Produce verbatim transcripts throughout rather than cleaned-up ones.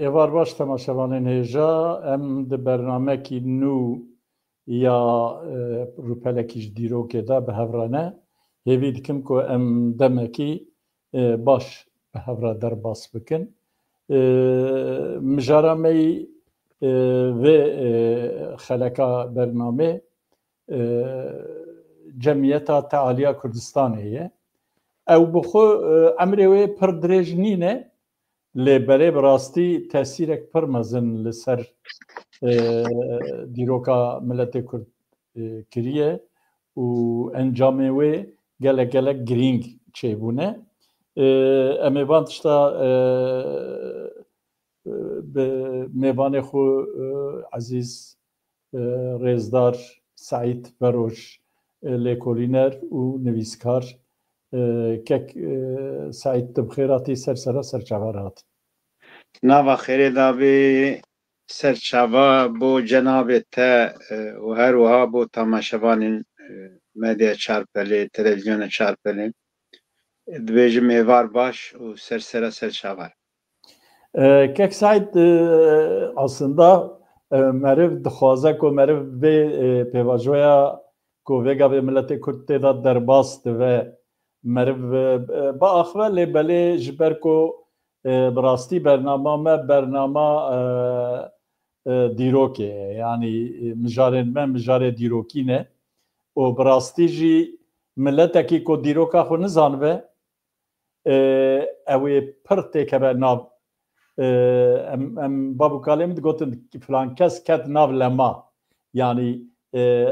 Êvar baş temaşevanên hêja, em di bernamekî nû ya, e, rûpelekî ji dîrokê de bi hev re ne. Hêvî dikim ku em demekî, e, baş bi hev re derbas bikin. E, mijara me yî, e, vê, e, xeleka bernamê, e, Cemiyeta Tealiya Kurdistanê ye. Ew bi xwe, e, emrê wê pir dirêj nîne, lê belê bi rastî tesîrek pir mezin li ser, e, dîroka miletê Kurd, e, kiriye û encamê wê gelek gelek girîng çêbûne. E, em ê van tişta, e, e, bi mêvanê xwe, e, ezîz, e, rêzdar Seîd Veroj, e, lêkolîner û nivîskar. E, kek, e, Seîd, tu bi xêr hatî, ser sera ser çava re hatî. Nava xêrê de bê, ser çava bo cenabê te, e, û her wiha bo tamaşevanên, e, Medya Çarpelê, Televîzyona Çarpelê. Dibêjim êvar baş û ser sera ser çava re. E, Kek Seîd, e, aslında, e, meriv dixwaze ku meriv vê, e, pêvajoya ku vê gavê miletê Kurd tê de derbas dibe, meriv, e, e, biaxive, lê belê ji ber ku, e, bi rastî bernama me bernama, e, e, dîrokê ye. Yanî, e, mijarên me mijarê dîrokî ne. Û bi rastî jî miletekî ku dîroka xwe nizanibe, e, ew ê pir têkeve nav, e, em, em bab û kalê min digotin, filan kes ket nav lema. Yanî, e,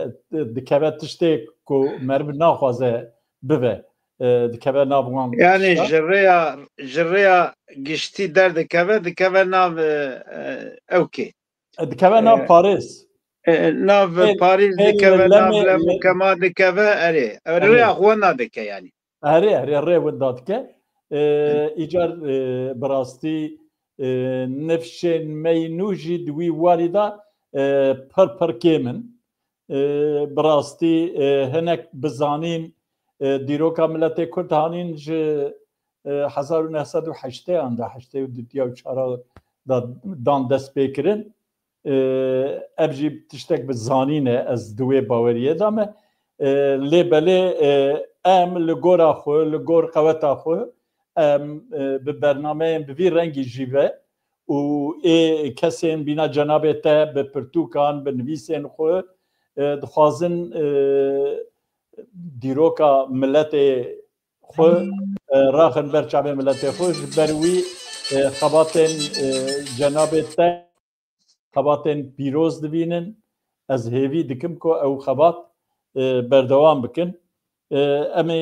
dikeve tiştê ku meriv naxwaze bibe, e, dikeve nav wan Yanî tiştan. ji rêya, ji rêya giştî derdikeve, dikeve nav, e, e, ewkê. E, dikeve nav E, parêz. e, nav Pêl, parêz pêl dikeve, nav lemê, lem û le- kema dikeve, erê. Erê. Rêya xwe nadike yanî. Erê, erê, rê winda dike. E, Hı. Îcar, e, bi rastî, e, nifşên me yî nû jî di wî warî de, e, pir pir kêm in. E, bi rastî, e, hinek bi zanîn, e, dîroka miletê Kurd hanîn ji, e, hezar û neh sed û heştê an de, heştê û du ya û çar da dan destpêkirin. E, ev jî tiştek bi zanîn e, ez di wê baweriyê de me. E, lê belê, e, em li gora xwe, li gor qeweta xwe, em, e, bi bernameyên bi vî rengî jî ve û ê kesên bîna cenabê te bi pirtûkan, bi nivîsên xwe, e, dixwazin, e, dîroka miletê xwe, e, raxin ber çavê miletê xwe, ji ber wî, e, xebatên, e, cenabê te, xebatên pîroz dibînin. Ez hêvî dikim ku ew xebat, e, berdewam bikin. E, em ê,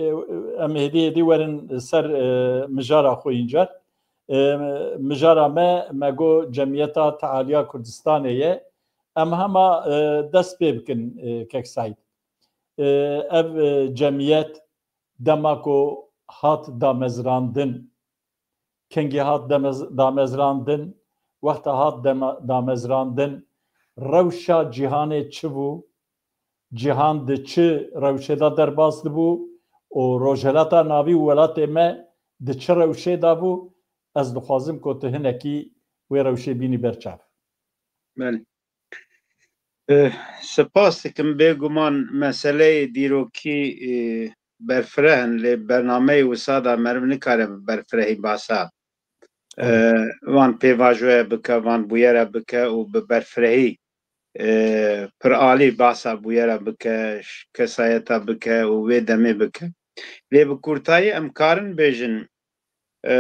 e, em êdî êdî werin ser, e, mijara xwe încar. E, mijara me, me got Cemiyeta Tealiya Kurdistanê ye. Em hema, e, dest pê bikin, e, Kek Seîd. E, ev, e, cemiyet dema ku hat damezrandin, kengî hat demez-, damezrandin, wexta hat dema-, damezrandin, rewşa cîhanê çi bû, cîhan di çi rewşê de derbas dibû û Rojhilata Navî û welatê me di çi rewşê de bû, ez dixwazim ku tu hinekî wê rewşê bînî ber çav. Belê. Eh, spas dikim, bêguman meseleyê dîrokî, eh, berfireh in, lê bernameyê wisa de meriv nikare bi berfirehî basa, Evet. eh, van pêvajoya bike, van bûyera bike û bi berfirehî, eh, piralî basa bûyera bike, ş-, kesayeta bike û wê demê bike. Lê bi kûrtayî em karin bêjin, e,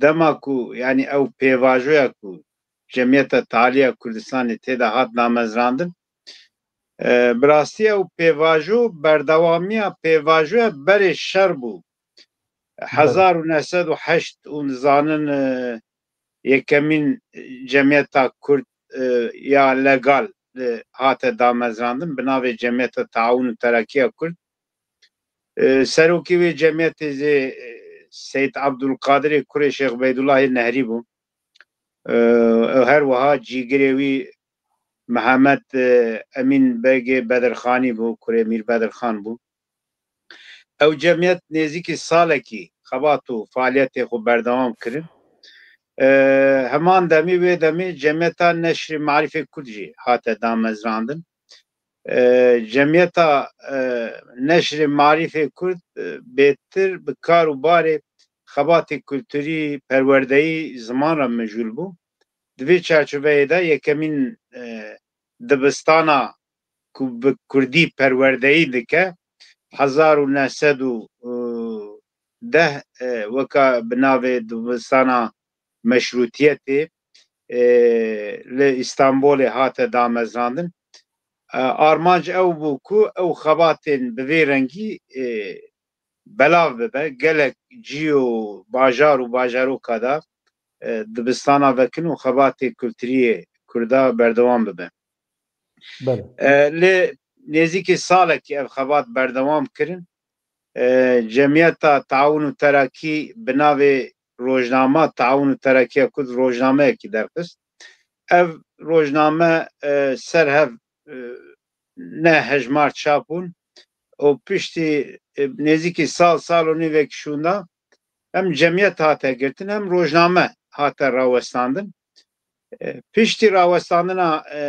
dema ku, yanî ew pêvajoya ku Cemiyeta Tealiya Kurdistanê tê de hat damezrandin, e, bi rastî ew pêvajo berdewamiya pêvajoya berê şer bû. Evet. Hezar û neh sed û heşt û nizanin, e, yekemîn Cemiyeta Kurd, e, ya legal, e, hate damezrandin bi navê Cemiyeta Taawun û Terakiya Kurd. E, serokê wê cemiyetê zê, e, Seyd Abdulkadirê kurê Şêx Ubeydullahê Nehrî bû. E, ew her wiha cîgirê wî Mihemed, e, Emîn Begê Bedirxanî bû, kurê Mîr Bedirxan bû. Ew cemiyet nêzîkî salekî xebat û faaliyetê xwe berdewam kirin. E, heman demî wê demê Cemiyeta Neşrê Marîfê Kurd jî hate damezrandin. E, Cemiyeta, e, Neşrê Marîfê Kurd, e, bêtir bi kar û barê xebatê kulturî, perwerdeyî, ziman re mijûl bû. Di vê çarçoveyê de yekemîn, e, dibistana ku bi kurdî perwerdeyî dike, hezar û neh sed û deh, e, weka bi navê dibistana meşrûtiyetê, e, li Îstanbolê hate damezrandin. E, armanc ew bû ku ew xebatên bi vê rengî, e, belav bibe, gelek cî û bajar û bajaroka de, e, dibistana vekin û xebatê kulturiyê Kurda berdewam bibe. Belê. E, lê nêzîkî salekî ev xebat berdewam kirin. E, Cemiyeta Taawun û Terakî bi navê rojnama Taawun û Terakiya Kurd rojnameyekî derxist. Ev rojname, e, ser hev, e, neh hejmar çap bûn û piştî, e, nêzîkî sal, sal û nîvek şûnda hem cemiyet hate girtin, hem rojname hate rawestandin. E, piştî rawestandina, e,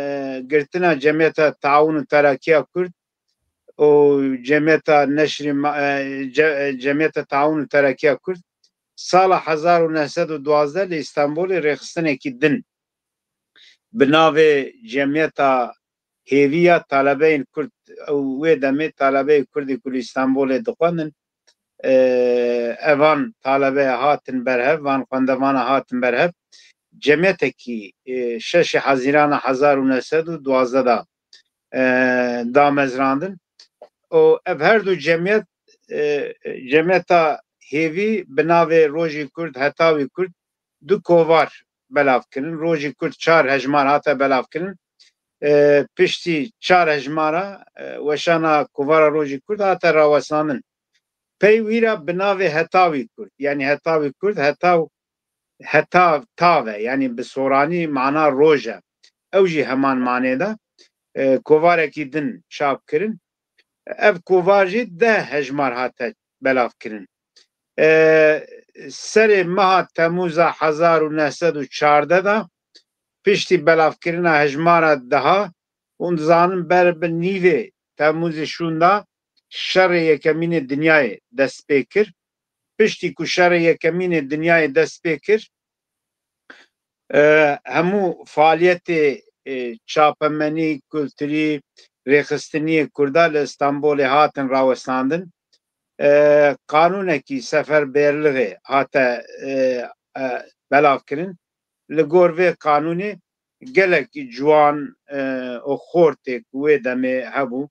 girtina Cemiyeta Taawun û Terakiya Kurd û Cemiyeta Neşrî Ma-, e, Ce-, e, Cemiyeta Taawun û Terakiya Kurd sala hezar û neh sed û duwazdeh li Îstanbulê rêxistinekî din bi navê Cemiyeta Hêviya Talebeyên Kurd, ew wê demê talebeyê Kurdî ku li Îstanbulê dixwendin, e, evan talebeya hatin berhev, van xwendevana hatin berhev, cemiyetekî, e, şeşê Hezîrana hezar û neh sed û duwazdeh de, e, damezrandin. Û ev her du cemiyet, e, cemiyeta hêvî bi navê Rojî Kurd, Hetawî Kurd, du kovar belav kirin. Rojî Kurd çar hejmar hate belav kirin. E, piştî çar hejmara, e, weşana kovara Rojî Kurd hate rawestandin. Pey wî re bi navê Hetawî Kurd, yanî Hetawî Kurd, hetaw, hetav, tav e, yanî bi soranî mana roj e. Ew jî heman manê de, e, kovarekî din çap kirin. Ev kovar jî deh hejmar hate belav kirin. E, serê meha Temûza hezar û neh sed û çardeh de, piştî belavkirina hejmara deha, hûn dizanin ber bi nîvê Temûzê şûnda şerê yekemînê dinyayê dest pê kir. Piştî ku şerê yekemînê dinyayê dest pê kir, e, hemû faaliyetê, e, çapemenî, kulturî, rêxistiniyê Kurda li Stenbolê hatin rawestandin. E, qanûnekî seferberlixê hate, e, e, belavkirin. Li gor vê qanûnê gelek ciwan, e, û xortê ku wê demê hebû,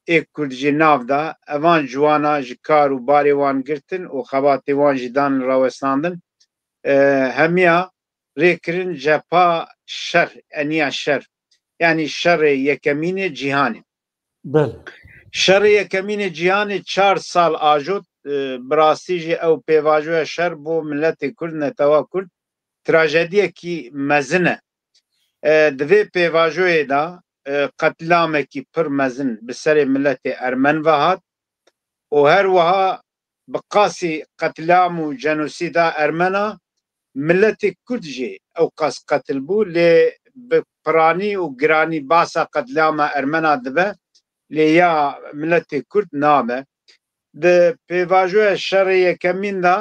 ê Kurd jî nav da, evan ciwana ji kar û barê wan girtin û xebatê wan jî dan rawestandin. E, hemiya rê kirin cepha şer, eniya şer. Yanî şerê yekemînê cîhanê. Belê. Şerê yekemînê cîhanê çar sal ajot, e, bi rastî jî ew pêvajoya şer bo miletê Kurd, netewa Kurd, trajediyekî mezin e. E, di vê pêvajoyê de, e, qetlamekî pir mezin bi serê miletê Ermen ve hat û her wiha bi qasî qetlam û cenosîda Ermena miletê Kurd jî ew qas qetil bû, lê bi piranî û giranî basa qetlama Ermena dibe, lê ya miletê Kurd nabe. Di pêvajoya şerê yekemîn de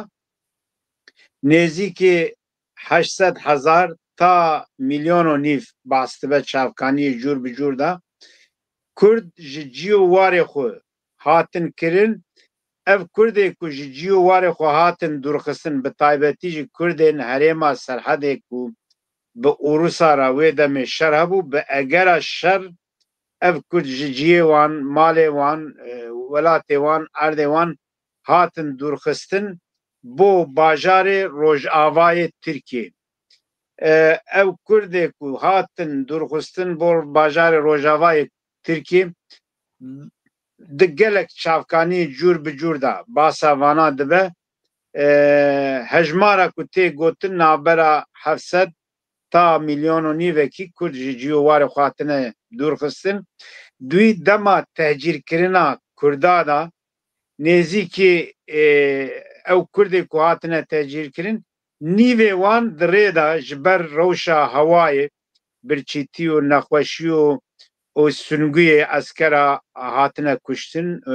nêzîkî heşt sed hezar ta milyon û nîv bas dibe çavkaniyê cûr bi cûr de. Kurd ji cî û warê xwe hatin kirin. Ev Kurdê ku ji cî û warê xwe hatin dûrxistin, bi taybetî jî Kurdên herêma Serhedê ku bi Ûrûsa re wê demê şer hebû, bi egera şer ev Kurd ji ciyê wan, malê wan, e, welatê wan, erdê wan hatin dûrxistin bo bajarê rojavayê Tirkiyê. E, ev Kurdê ku hatin dûrxistin bo bajarê rojavayê Tirkiyê di gelek çavkaniyê cûr bi cûr de basa vana dibe. E, hejmara ku tê gotin navbera heft sed ta milyon û nîvekî Kurd ji cî û warê xwe hatine dûrxistin. Dûyî dema tehcîrkirina Kurda de nêzîkî, e, ew Kurdê ku hatine tehcîrkirin Nîvê wan di rê de ji ber rewşa hewayê, birçîtî û nexweşî û, û sunguyê eskera hatine kuştin, e,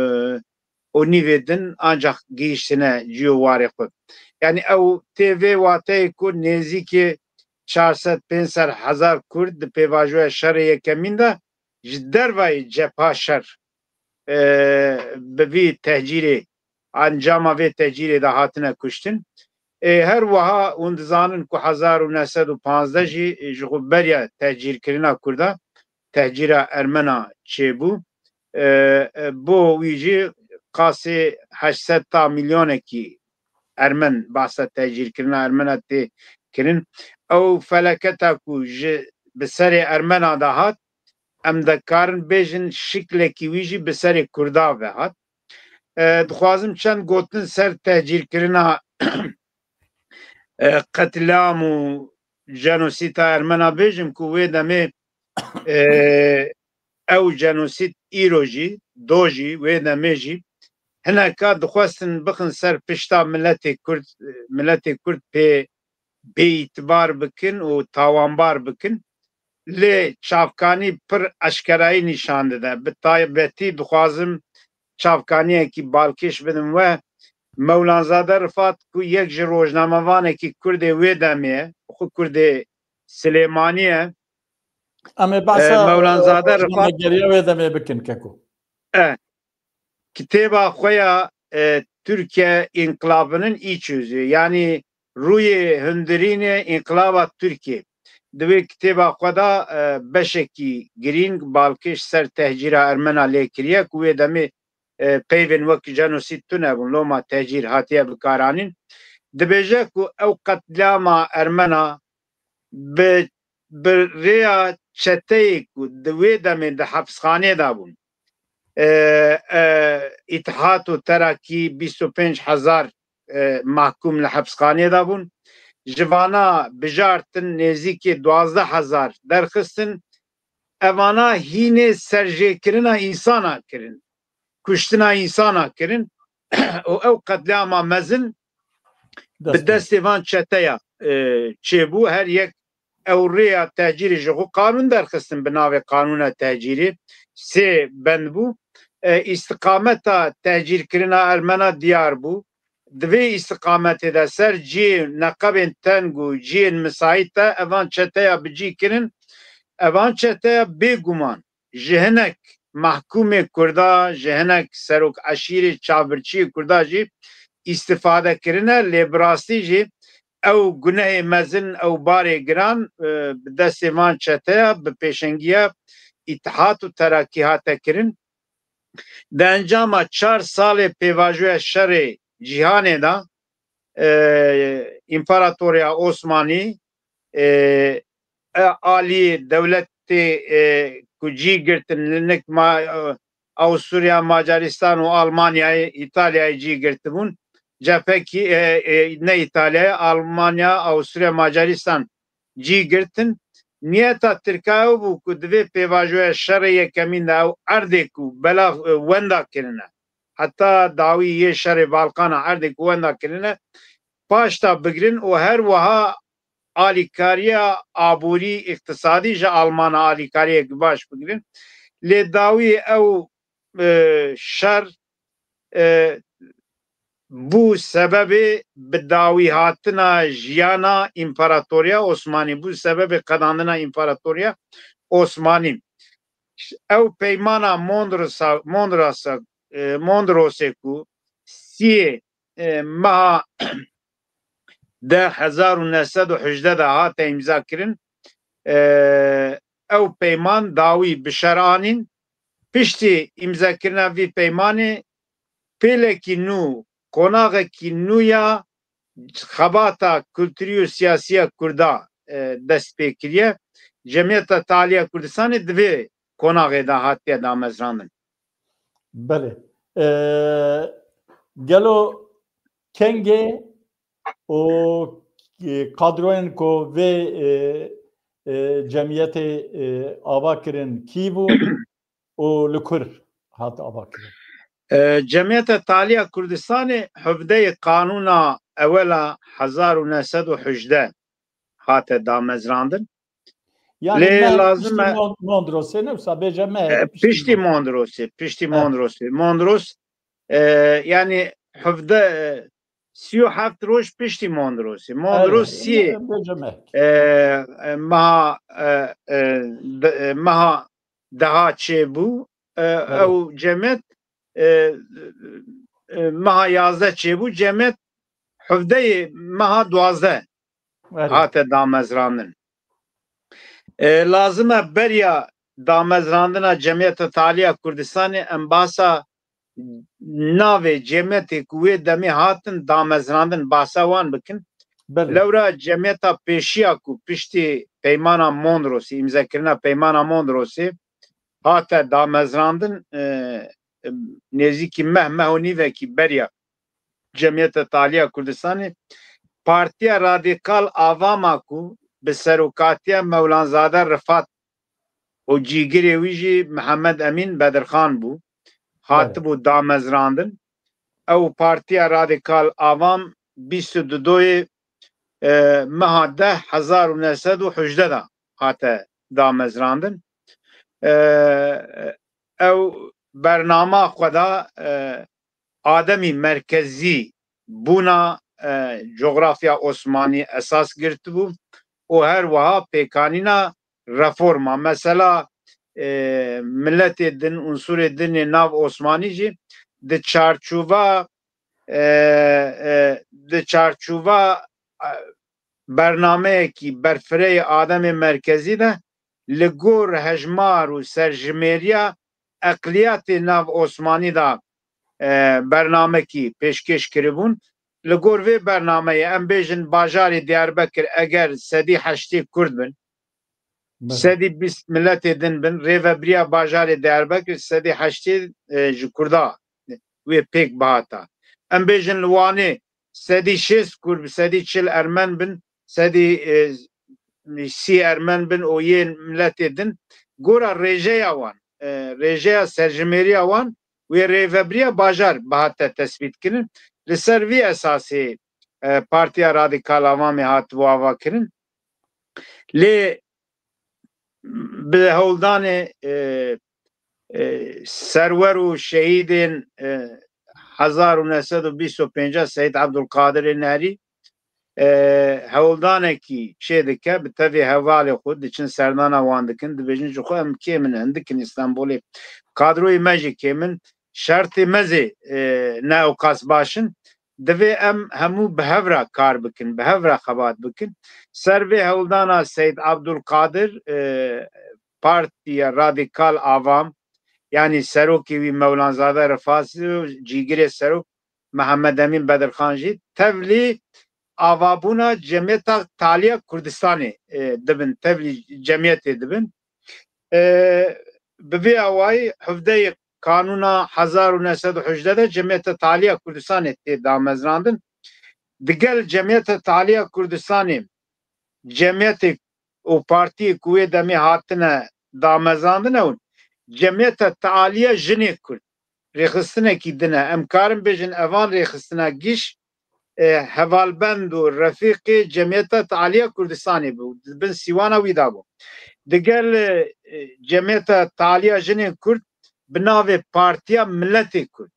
û nîvê din ancak gihîştine cî û warê xwe. Yanî ew tê vê wateyê ku nêzîkî çar sed pênc sed hezar Kurd di pêvajoya şerê yekemîn de ji dervayê cepha şer, e, bi vî tehcîrê, encama vê tehcîrê de hatine kuştin. E, her wiha hûn dizanin ku hezar û neh sed û panzdeh jî ji xwe beriya tehcîrkirina Kurda, tehcîra Ermena çêbû. E, e, bo wî jî qasê heşt sed ta milyonekî Ermen, bahsa tehcîrkirina Ermena tê kirin. Ew felaketa ku ji bi serê Ermena de hat, em dikarin bêjin şiklekî wî jî bi serê Kurda ve hat. E, dixwazim çend gotin ser tehcîrkirina, e, qetlîam û jenosîta Ermena bêjim ku wê demê, e, ew jenosît îro jî, do jî, wê demê jî hineka dixwestin bixin ser pişta miletê Kurd, miletê Kurd pê bêîtibar bikin û tawanbar bikin. Lê çavkanî pir eşkerayî nîşan dide. Bi taybetî dixwazim çavkaniyekî balkêş bidim we. Mewlanzade Rifat ku yek ji rojnamevanekî Kurdê wê demê ye, xwe Kurdê Silêmanî ye. Em ê behsa, e, Mewlanzade Rifat rojnamegeriya wê demê bikin, Keko. E, kitêba xwe ya, e, Türkiye İnkılabı'nın İç Yüzü, yanî rûyê hundirînê înqilaba Tirkiyê. Di wê kitêba xwe de, e, beşekî girîng balkêş ser tehcîra Ermena lê kiriye ku wê demê, e, peyvên wek jenosîd tune bûn, loma tehcîr hatiye bikaranîn. Dibêje ku ew qetlîama Ermena bi, bi rêya çeteyê ku di wê demê di hepsxanê de bûn, e, e, Îtihat û Terakî bîst û pênc hezar, e, mahkûm li hepsxanê de bûn. Ji vana bijartin nêzîkê duwazdeh hezar derxistin. Evana hînê serjêkirina însana kirin, kuştina însana kirin û ew qetlîama mezin bi destê van çeteya, e, çêbû. Her yek ew rêya tehcîrê ji xwe qanûn derxistin bi navê qanûna tehcîrê. Sê bend bû. E, îstiqameta tehcîrkirina Ermena diyar bû. Di vê îstiqametê de ser cihê neqebên teng û cihên misait de evan çeteya bi cî kirin. Evan çeteya bêguman ji hinek mehkûmê Kurda, ji hinek serok eşîrê çavbirçiyê Kurda jî îstifade kirine, lê bi rastî jî ew gunehê mezin, ew barê giran, e, bi destê van çeteya bi pêşengiya Îtihat û Terakî hate kirin. Di encama çar salê pêvajoya şerê cîhanê de, e, Împaratoriya Osmanî, e, e, alî dewletê, e, ku cî girtin, li nik ma-, e, Avusturya, Macaristan û Almanyayê, Îtalyayê cî girtibûn. Cephekî, e, e, ne Îtalyayê, Almanya, Avusturya, Macaristan cî girtin. Niyeta Tirka ew bû ku di vê pêvajoya şerê yekemîn de ew erdê ku belav, e, wenda kirine, heta dawî yê şerê Balkana erdê ku wenda kirine, paşta bigrin û her wiha alîkariya aborî, îqtisadî ji Almana alîkariyek baş bigrin. Lê dawî ew, e, şer, e, bû sebebê bi dawî hatina jiyana Împaratoriya Osmanî, bû sebebê qedandina Împaratoriya Osmanî. Ew peymana Mondrosa, Mondrosa, e, Mondrosê ku siyê, e, meha de hezar û neh sed û hejdeh de hate îmza kirin, e, ew peyman dawî bi şer anîn. Piştî îmzakirina vî peymanê pêlekî nû, qonaxekî nû ya xebata kulturî û siyasî ya Kurda, e, dest pê kiriye. Cemiyeta Taliya Kurdistanê di vê qonaxê de hatiye damezrandin. Belê. E, gelo kengê û, e, kadroyên ku vê, e, e, cemiyetê, e, ava kirin kî bû û li kur hat ava kirin? E, Cemiyeta Taliya Kurdistanê hevdeyê Qanûna ewela hezar û neh sed û hejdeh hate damezrandin. Yani Lê meh lazim piştî e Mond-, Mondrosê ne wisa bêje meh e, piştî piştî Mond-, Mondrosê, piştî He. Mondrosê. Mondros, e, yani hevdeh, e, sî û heft roj piştî Mondrosê. Mondros Erê, siyê, bêje meh. E, e, meha, e, e, de-, e, meha deha çêbû. E, Erê. Ew cemet, e, e, meha yazdeh çêbû. Cemet hevdeyê meha duwazdeh Erê. hate damezrandin. E, lazim e beriya damezrandina Cemiyeta Taliya Kurdistanê em bahsa navê cemiyetê ku wê demê hatin damezrandin, bahsa wan bikin. Belê. Lewra cemiyeta pêşiya ku piştî peymana Mondrosê, îmzekirina peymana Mondrosê hate damezrandin, e, e, nêzîkî meh, meh û nîvekî beriya Cemiyeta Taliya Kurdistanê, Partiya Radîkal Avama ku bi serokatiya Mewlanzade Rifat û cîgirê wî jî Mihemed Emîn Bedirxan bû, hatibû damezrandin. Ew Partiya Radîkal Avam bîst û du doyê, e, meha deh hezar û neh sed û hejdeh de hate damezrandin. E, ew bernama xwe da, e, ademî merkezî bûna, e, cografya Osmanî esas girtibû û her wiha pêkanîna reforma. Mesela, e, miletê din, unsurê din ê nav Osmanî jî di çarçova, e, e, di çarçova, e, bernameyekî berfireyê ademê merkezî de li gor hejmar û serjimêriya eqliyatê nav Osmanî de, e, bernamekî pêşkêş kiribûn. Li gor vê bernameyê em bêjin bajarê Diyarbekir eger sedî heştê Kurd bin, Belê. sedî bîst miletê din bin, rêvebiriya bajarê Diyarbekir sedî heştê, e, ji Kurda wê pêk bihata. Em bêjin li Wanê sedî şêst Kurd bi, sedî çil Ermen bin, sedî, e, sî Ermen bin û yên miletê din. Gora rêjeya wan, e, rêjeya serjimêriya wan wê rêvebiriya bajar bihate tesbît kirin. Li ser vî esasê, e, Partiya Radîkal Avamê hatibû ava kirin. Lê bi hewldanê, e, e, serwer û şehîdên, e, hezar û neh sed û bîst û pênc Seyîd Ebdulkadirê Nehrî, e, hewldanekî çêdike, bi tevî hevalê xwe diçin serdana wan dikin, dibêjin ji xwe em kêm in, hindik in Îstanbulê. Kadroyê me jî kêm in, şertê me zê, e, ne ewqas baş in. Divê em hemû bi hev re kar bikin, bi hev re xebat bikin. Ser vê hewldana Seyîd Ebdulkadir, e, Partiya Radîkal Avam, yanî serokê wî Mewlanzade Rifat û cîgirê serok Mihemed Emîn Bedirxan jî tevlî avabûna Cemiyeta Taliya Kurdistanê, e, dibin, tevlî cemiyetê dibin. E, bi vê awayî hevdeyê Kanûna hezar û neh sed û hejdeh de Cemiyeta Taliya Kurdistanê tê damezrandin. Digel Cemiyeta Taliya Kurdistanê cemiyetê û partiyê ku wê demê hatine damezrandin ew in. Cemiyeta Taliya Jinê Kurd rêxistinekî din e. Em karin bêjin evan rêxistina giş, e, hevalbend û refîqê Cemiyeta Taliya Kurdistanê bû. Di bin sîwana wî de bû. Digel, e, Cemiyeta Taliya Jinên Kurd bi navê Partiya Miletê Kurd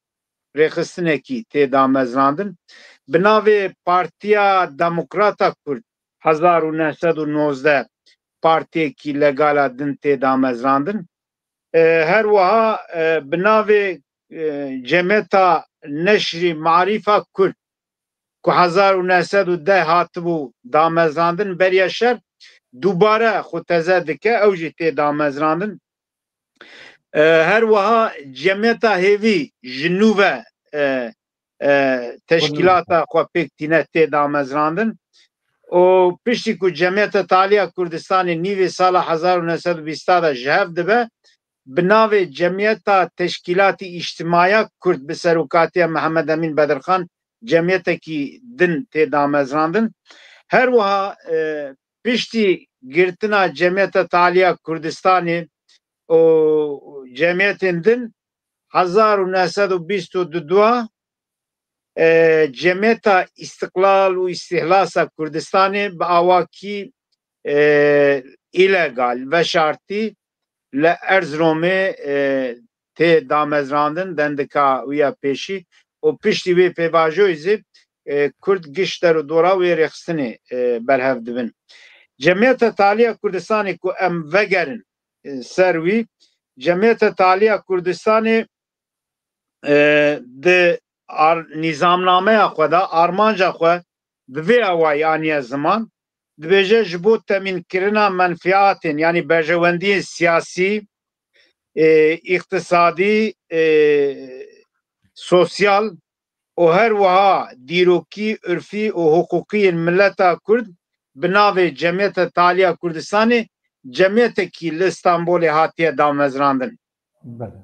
rêxistinekî tê damezrandin. Bi navê Partiya Demokrata Kurd hezar û neh sed û nozdeh partiyekî legala din tê damezrandin. E, her wiha, e, bi navê, e, Cemeta Neşrî Marîfa Kurd ku hezar û neh sed û deh hatibû damezrandin beriya şer, dubare xwe teze dike, ew jî tê damezrandin. E, her wiha Cemeta Hêvî ji nû ve, e, e, teşkîlata xwe pêk tîne tê damezrandin. Û piştî ku Cemiyeta Taliya Kurdistanê nîvê sala hezar û neh sed û bîst de ji hev dibe, bi navê Cemiyeta Teşkîlatî Îctimaya Kurd bi serokatiya Mihemed Emîn Bedirxan cemiyetekî din tê damezrandin. Her wiha, e, piştî girtina Cemiyeta Taliya Kurdistanê û cemiyetên din, hezar û neh sed û bîst û du e, Cemiyeta Îstiqlal û Îstihlasa Kurdistanê bi awakî, e, îlegal, veşartî li Erziromê, e, tê damezrandin, dendika wî ya pêşî û piştî wê pêvajoyê zî, e, Kurd giş der û dora wê rêxistinê, e, berhev dibin. Cemiyeta Taliya Kurdistanê ku em vegerin, e, ser wî, Cemiyeta Taliya Kurdistanê, e, di ar-, nîzamnameya xwe de, armanca xwe bi vê awayî aniye ziman, dibêje ji bo temînkirina menfiatên, yanî berjewendiyên siyasî, e, îqtisadî, e, sosyal û her wiha dîrokî, urfî û hiqûqî yên mileta Kurd bi navê Cemiyeta Taliya Kurdistanê cemiyetekî li Stenbolê hatiye damezrandin. Belê.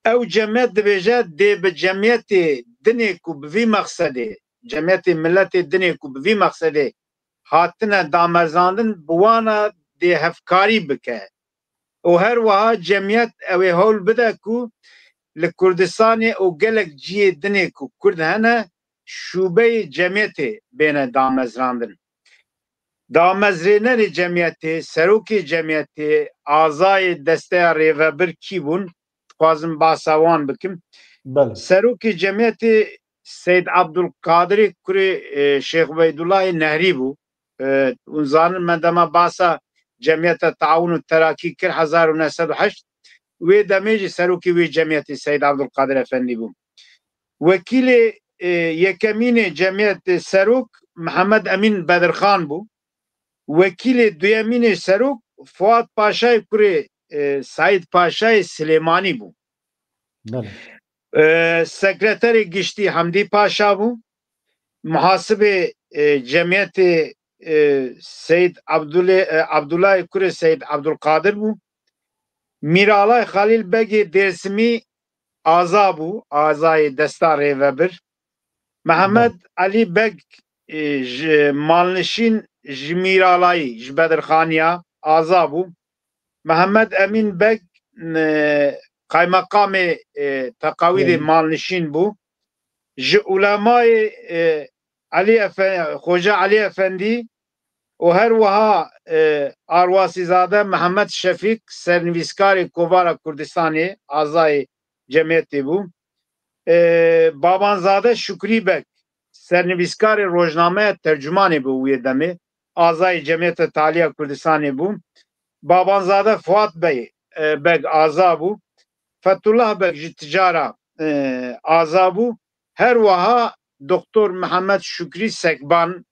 Ew cemiyet dibêje dê bi cemiyetê dinê ku bi vî mexsedê, cemiyetê miletê dinê ku bi vî mexsedê hatine damezrandin, bi wana dê hevkarî bike. Û her wiha cemiyet ew ê hewl bide ku li Kurdistanê û gelek cihê dinê ku Kurd hene, şûbeyê cemiyetê bêne damezrandin. Damezrênerê cemiyetê, serokê cemiyetê, azayê desteya rêvebir kî bûn? Dixwazim basa wan bikim. Belê. Serokê cemiyetê Seyd Abdulkadirê kurê, e, Şêx Ubeydullahê Nehrî bû. E, hûn zanin me dema basa Cemiyeta Taawun û Terakî kir hezar û neh sed û heşt, wê demê jî serokê wê cemiyetê Seyd Abdulkadir Efendî bû. Wekîlê, e, yekemînê cemiyetê serok Mihemed Emîn Bedirxan bû. Wekîlê duyemînê serok Fuat Paşayê kurê, e, Saîd Paşayê Silêmanî bû. Belê. E, sekreterê giştî Hemdî Paşa bû. Muhasibê, e, cemiyetê, e, Seyd Abdulê, e, Abdullahê kurê Seyd Abdulkadir bû. Mîralay Xalîl Begê Dêrsimî aza bû, azayê desta rêvebir. Mehmed Belê. Elî Beg, e, ji malnişîn ji Mîralayî, ji Bedirxaniya aza bû. Mehmed Emîn Beg, e, qaymeqamê, e, Teqawîdê Belê. Malnişîn bû. Ji ulemayê, e, Elî Efe-, Xoca Elî Efendî û her wiha, e, Arwasîzade Mihemed Şefîk, sernivîskarê Kovara Kurdistanê, azayê cemiyetê bû. E, Babanzade Şukrî Beg, sernivîskarê rojnameya Tercumanê bû wê demê, azayê Cemiyeta Taliya Kurdistanê bû. Babanzade Fuat Bey, e, Beg aza bû. Fethullah Beg ji Ticara, e, aza bû. Her wiha Doktor Mihemed Şukrî Sekban,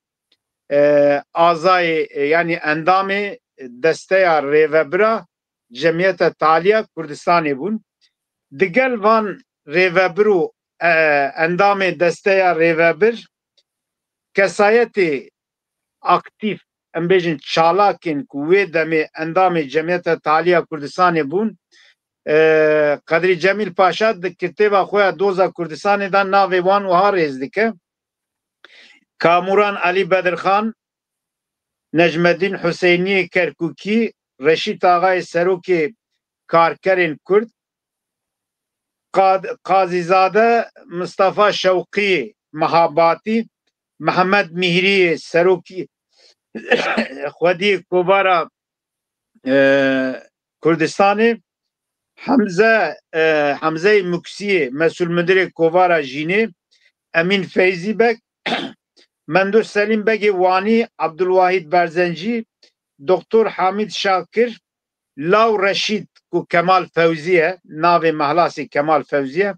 e, azayê, e, yanî endamê desteya rêvebira Cemiyeta Taliya Kurdistanê bûn. Digel van rêvebir û, e, endamê desteya rêvebir kesayetê aktîf, em bêjin çalakên ku wê demê endamê Cemiyeta Taliya Kurdistanê bûn, e, Qedrî Cemîl Paşa di kitêba xwe ya Doza Kurdistanê de navê wan wiha rêz dike. Kamuran Elî Bedirxan, Necmedîn Huseyniyê Kerkûkî, Reşîd Axayê serokê karkerên Kurd, Qad-, Qazîzade Mistefa Şewqî Mehabatî, Mihemed Mîhrî serokî xwediyê Kovara, e, Kurdistanê, Hemze, e, Hemzeyê Muksiyê, mesûl mudirê Kovara Jînê, Emîn Feyzî Beg, Mendo Selîm Begê Wanî, Abdulwahîd Berzencî, Doktor Hamîd Şakir, Law Reşîd ku Kemal Fewzî ye, navê mehlasê Kemal Fewzî ye,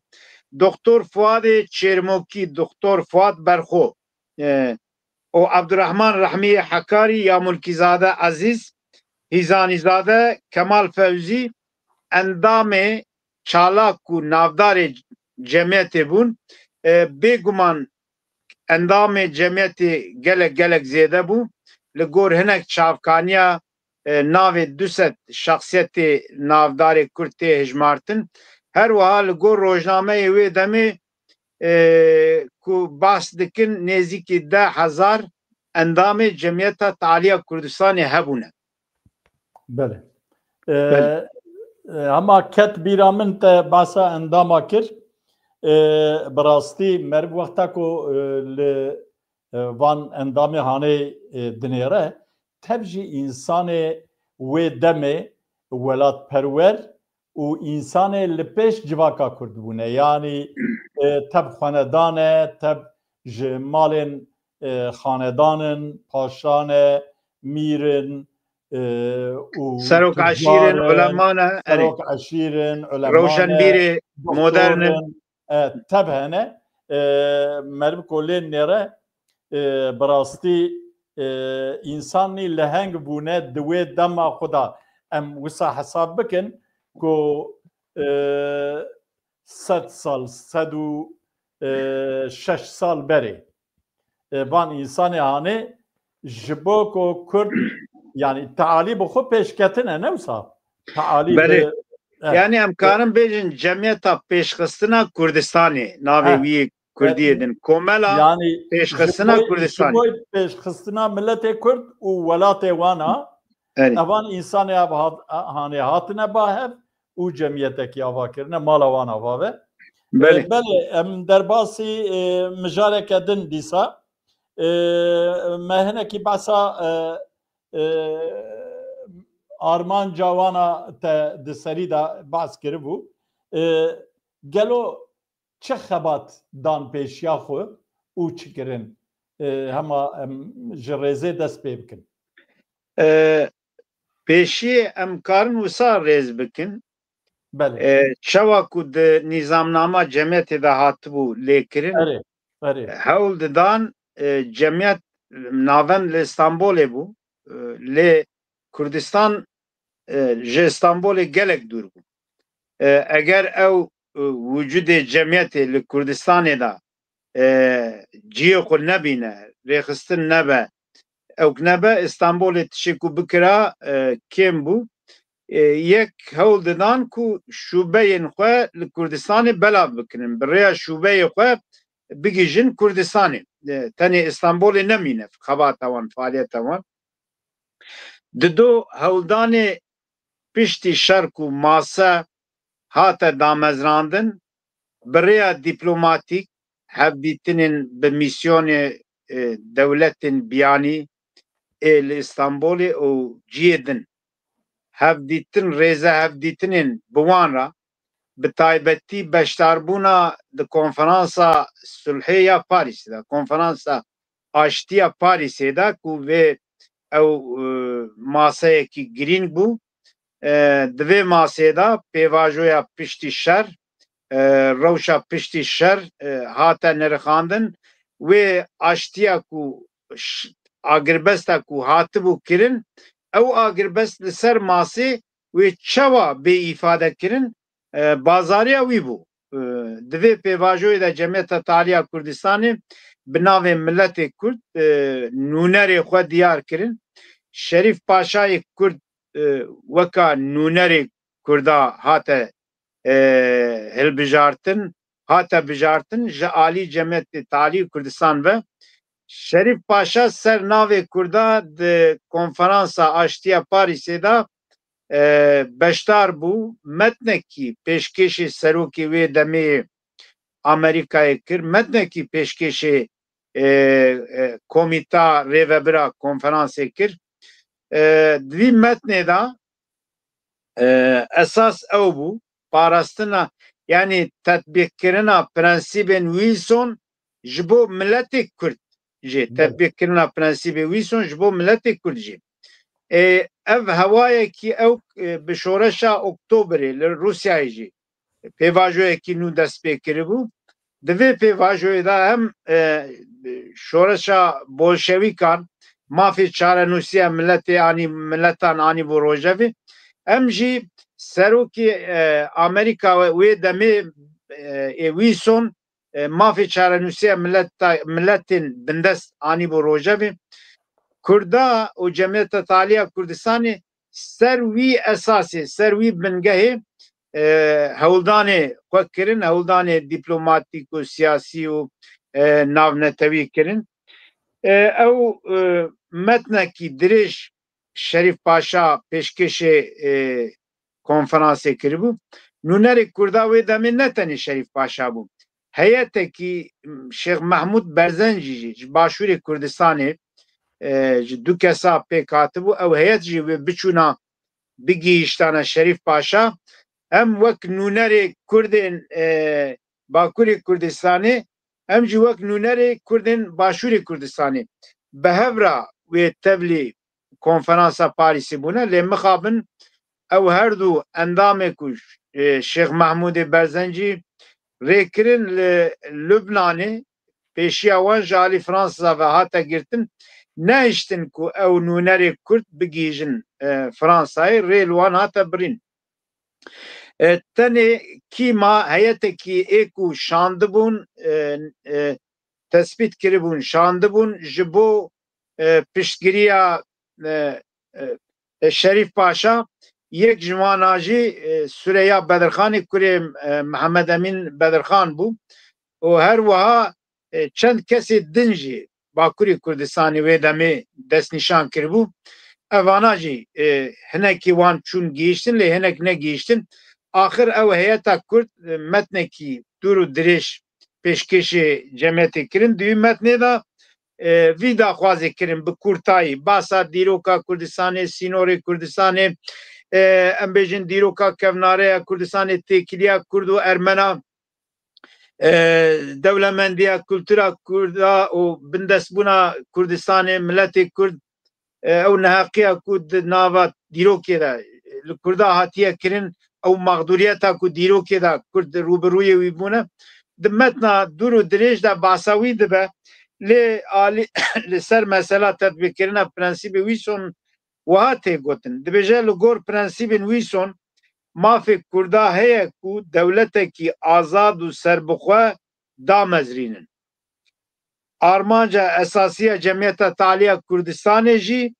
Doktor Fuadê Çêrmokî, Doktor Fuad Berxo, e, û Abdurrahman Rehmiyê Hekarî ya Mulkîzade Ezîz, Hîzanîzade Kemal Fewzî endamê çalak û navdarê cemiyetê bûn. E, bêguman endamê cemiyetê gelek, gelek zêde bû. Li gor hinek çavkaniya, e, navê du sed şexsiyetê navdarê Kurd tê hijmartin. Her wiha li gor rojnameyê wê demê, e, ku behs dikin, nêzîkî deh hezar endamê Cemiyeta Taliya Kurdistanê hebûne. Belê. E, Belê. E, hema ket bîra min te behsa endama kir. E, bi rastî meriv wexta ku, e, li, e, van endamê hanê, e, dinêre, tev jî însanê wê demê welatperwer û însanê li pêş civaka Kurd bûne. Yanî, e, tev xwenedan e, tev ji malên, e, xanedan in, paşan e, mîr in, e, û Serok tûcar eşîr in, e, ulema ne, erê. Serok eşîr in, ulema ne, Rewşenbîrê doktor modern in. E, tev hene, e, meriv ku lê nêre, e, bi rastî, e, însanî leheng bûne di wê dema xwe de. Em wisa hesab bikin ku, e, sed sal, sed û şeş sal berê, e, van însanê hanê ji bo ku Kurd, yanî tealî bi xwe pêşketine, ne wisa? Tealî Belê. bi, e, Yanî em karin bêjin cemiyeta pêşxistina Kurdistanê, navê He. wî Kurdiyê E, din. Komela yanî pêşxistina ji bo, Kurdistanê. ji bo pêşxistina miletê Kurd û welatê wan a, Erê. evan însanê ev hat-, hanê hatine ba hev û cemiyetekî ava kirine, mala wan ava ve. E, Belê. belê, em derbasî, e, mijareke din dîsa. E, me hinekî behsa, e, e, armanca wana te di serî de behs kiribû. E, gelo çi xebat dan pêşiya xwe û çi kirin? E, hema em ji rêzê dest pê bikin. E, pêşiyê em karin wisa rêz bikin. Belê. E, çawa ku di nîzamnama cemiyetê de hatibû lêkirin, Erê, erê. hewl didan, e, cemiyet navend li Stenbolê bû, e, lê Kurdistan, e, ji Stenbolê gelek dûr bû. E, eger ew, e, wicudê cemiyetê li Kurdistanê de, e, cihê xwe nebîne, rêxistin nebe, ewk nebe, Stenbolê tiştê ku bikira, e, kêm bû. E, yek hewl didan ku şûbeyên xwe li Kurdistanê belav bikirin, bi rêya şûbeyê xwe bigihîjin Kurdistanê. E, tenê Stenbolê nemîne xebata wan, faaliyeta wan. Dido hewldanê piştî şer ku mase hate damezrandin, bi rêya dîplomatîk hevdîtinên bi mîsyonê, e, dewletên biyanî ê li Îstanbulê û cihê din. Hevdîtin, rêze hevdîtinên bi wan re, bi taybetî beşdarbûna di konferansa sulhê ya Parîsê de, konferansa aştiya Parîsê de ku vê ew, e, maseyekî girîng bû. E, di vê masê de pêvajoya piştî şer, e, rewşa piştî şer, e, hate nirxandin. Wê aştiya ku ş-, agirbesta ku hatibû kirin, ew agirbest li ser masê wê çawa bê îfade kirin, e, bazariya wî bû. E, di vê pêvajoyê de Cemiyeta Talî ya Kurdistanê bi navê Miletê Kurd, e, nûnerê xwe diyar kirin. Şerîf Paşayê Kurd, e, weka nûnerê Kurda hate, e, hilbijartin, hate bijartin ji alî Cemiyetê Talî Kurdistan ve. Şerîf Paşa ser navê Kurda di konferansa aştiya Parîsê de, e, beşdar bû. Metnekî pêşkêşê serokê wê demê Amerîkayê kir, metnekî pêşkêşê, e, e, komîta rêvebira konferansê kir. E, di vî metnê de, e, esas ew bû, parastina, yanî tetbîqkirina prensîbên Wilson ji bo miletê Kurd jî, Belê. tetbîqkirina prensîbê Wilson ji bo miletê Kurd jî. E, ev hewayekî ew, e, bi şoreşa Oktoberê li Rûsyayê jî pêvajoyekî nû dest pê kiribû. Di vê pêvajoyê de hem, e, şoreşa bolşewîkan mafê çarenûsiya miletê anî, miletan anîbû rojevê. Em jî serokê, e, Amerîka wê demê, e, ê Wilson, e, mafê çarenûsiya mileta, miletên bindest anîbû rojevê. Kurda û Cemiyeta Talî ya Kurdistanê ser wî esasê, ser wî bingehê, e, hewldanê xwe kirin, hewldanê dîplomatîk û siyasî û, e, navnetewî kirin. E, ew, e, metnekî dirêj Şerîf Paşa pêşkêşê, e, konferansê kiribû. Nûnerê Kurda wê demê ne tenê Şerîf Paşa bû. heyetekî Şêx Mehmûd Berzencî jî ji Başûrê Kurdistanê, e, ji du kesa pêk hatibû. Ew heyet jî wê biçûna bigihîştana Şerîf Paşa. Em wek nûnerê Kurdên, e, Bakurê Kurdistanê, em jî wek nûnerê Kurdên Başûrê Kurdistanê bi hev re wê tevlî konferansa Parîsê bûne. Lê mixabin ew her du endamê ku, e, Şêx Mehmûdê Berzencî rêkirin li Lubnanê, pêşiya wan ji alî Fransa ve hate girtin, nehiştin ku ew nûnerê Kurd bigihîjin, e, Fransayê, rê li wan hate birîn. E, tenê kîma heyetekî ê ku şandibûn, e, e, tespît kiribûn, şandibûn ji bo, e, piştgiriya, e, e, e, Şerîf Paşa, yek ji wana jî, e, Sureya Bedirxanê kurê, e, Mihemed Emîn Bedirxan bû û her wiha, e, çend kesê din jî Bakurê Kurdistanê wê demê destnîşan kiribû. Evana jî, e, hinekî wan çûn gihîştin, lê hinek negihîştin. Axir ew heyeta Kurd, e, metnekî dûr û dirêj pêşkêşê cemiyetê kirin. Di wî metnê de, e, vî daxwazê kirin bi kûrtayî. Basa dîroka Kurdistanê, sînorê Kurdistanê, e, em bêjin dîroka kevnareya Kurdistanê, têkiliya Kurd û Ermena, e, dewlemendiya kultura Kurda û bindestbûna Kurdistanê, miletê Kurd, e, ew neheqiya ku di nava dîrokê de li Kurda hatiye kirin, ew mexdûriyeta ku dîrokê de Kurd rûbirûyê wî bûne, di metna dûr û dirêj de basa wî dibe. Lê alî li ser mesela tetbîqkirina prensîbê Wîson wiha tê gotin. Dibêje, li gor prensîbên Wîson, mafê Kurda heye ku dewletekî azad û serbixwe damezrînin. Armanca esasî ya Cemiyeta Taliya Kurdistanê jî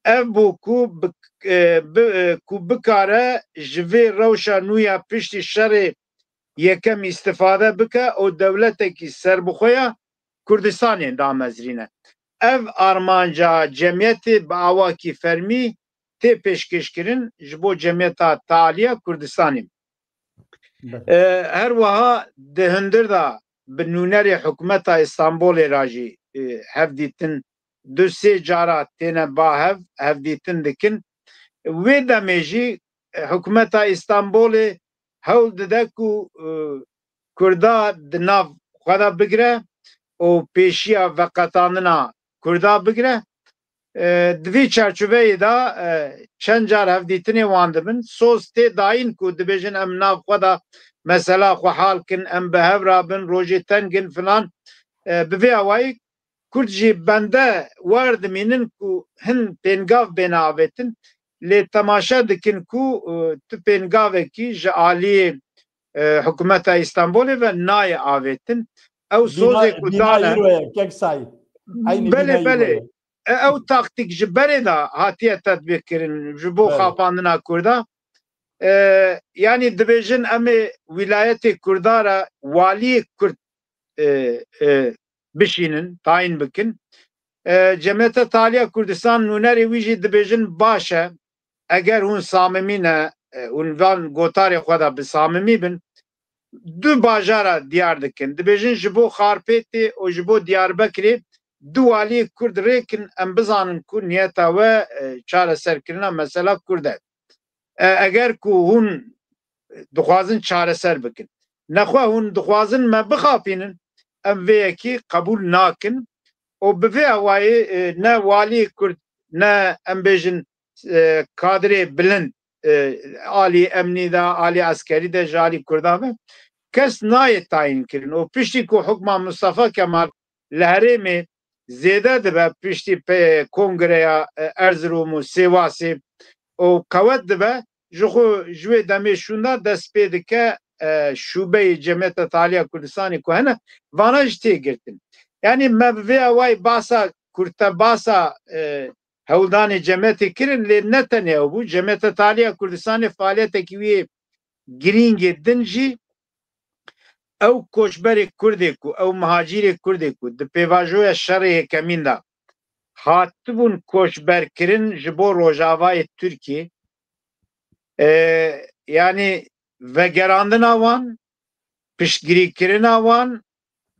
ev bû ku bi, e, bi, e, ku bikare ji vê rewşa nû ya piştî şerê yekem îstifade bike û dewletekî serbixwe ya Kurdistanê damezrîne. Ev armanca cemiyetê bi awakî fermî tê pêşkêşkirin ji bo Cemiyeta Taliya Kurdistanê. Be. E, her wiha di hundir de bi nûnerê hikûmeta Îstanbulê re jî, e, hevdîtin du sê cara têne ba hev, hevdîtin dikin. Wê demê jî, e, hikûmeta Îstanbulê hewl dide ku, e, Kurda di nav xwe de bigire û pêşiya veqetandina Kurda bigire. E, di vî çarçoveyê de, e, çend car hevdîtinê wan dibin. Soz tê dayîn ku dibêjin em nav xwe de mesela xwe hal kin, em bi hev re bin, rojê teng in filan. E, bi vê awayî Kurd jî bende wer dimînin ku hin pêngav bêne avêtin, lê temaşe dikin ku, e, tu pêngavekî ji aliyê, e, hikûmeta Îstanbulê ve nayê avêtin. Ew sozê ku dane. Bîna îro ye, kek Sayî. Eynî bîna îro ye. Belê, belê. E, ew taktîk ji berê de hatiye tetbîqkirin ji bo, belê, xapandina Kurda. E, yanî dibêjin em ê wîlayetê Kurda re waliyê Kurd, e, e, bişînin, tayîn bikin. E, Cemiyeta Taliya Kurdistan nûnerê wî jî dibêjin baş e, eger hûn samimî ne, e, hûn van gotarê xwe de bi samimî bin, du bajara diyar dikin. Dibêjin ji bo Xarpêtê û ji bo Diyarbekirê du waliyê Kurd rêkin, em bizanin ku niyeta we, e, çareserkirina mesela Kurd e. E, eger ku hûn dixwazin çareser bikin. Nexwe hûn dixwazin me bixapînin, em vê yekê qebûl nakin û bi vê awayê, e, ne waliyê Kurd, ne em bêjin, e, kadrê bilind, e, alî emnî de, alî eskerî de, ji alî Kurdan ve kes nayê tayîn kirin. Û piştî ku hukma Mustafa Kemal li herêmê zêde dibe, piştî pe-, kongreya, e, Erzirom û Sêwasê û qewet dibe, ji xwe ji wê demê şûnda dest pê dike, e, şûbeyê Cemiyeta Taliya Kurdistanê ku hene, vana jî tê girtin. Yanî me bi vê awayî basa kurtebasa, e, hewldanê cemiyetê kirin, lê ne tenê ew bû. Cemiyeta Taliya Kurdistanê faaliyetekî wî yê girîngê din jî ew koçberê Kurdê ku, ew muhacîrê Kurdê ku di pêvajoya şerê yekemîn de hatibûn koçberkirin ji bo rojavayê Tirkiyê, e, yanî vegerandina wan, piştgirîkirina wan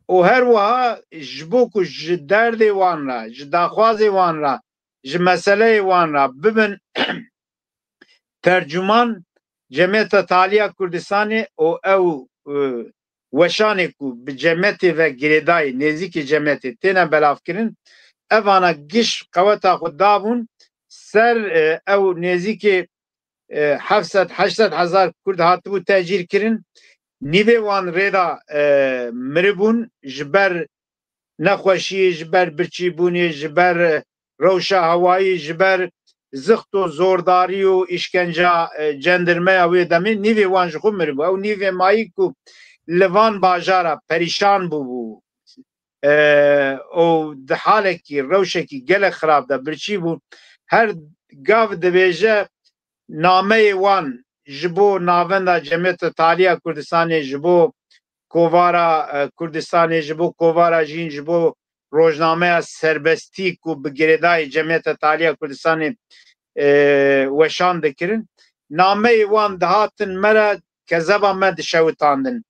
û her wiha ji bo ku ji derdê wan re, ji daxwazê wan re, ji meseleyê wan re bibin tercûman, Cemiyeta Taliya Kurdistanê û ew, e, weşanê ku bi cemiyetê ve girêdayî, nêzîkî cemiyetê têne belavkirin, evana giş qeweta xwe dabûn ser, e, ew nêzîkî, e, heft sed heşt sed hezar Kurd hatibû tecîr kirin. Nîvê wan rêda, e, miribûn ji ber nexweşiyê, ji ber birçîbûnê, ji ber rewşa hewayî, ji ber zixt û zordarî û îşkenca, e, cendirmeya wê demê nîvê wan ji xwe miribû. Ew nîvê mayî ku li van bajara perîşan bûbû, e, û di halekî, rewşekî gelek xirab de birçî bû. Her gav dibêje nameyê wan ji bo Navenda Cemiyeta Taliya Kurdistanê, ji bo Kovara, e, Kurdistanê, ji bo Kovara Jîn, ji bo rojnameya Serbestî ku bi girêdayî Cemiyeta Taliya Kurdistanê, e, weşan dikirin. Nameyê wan dihatin me re, kezeba me dişewitandin.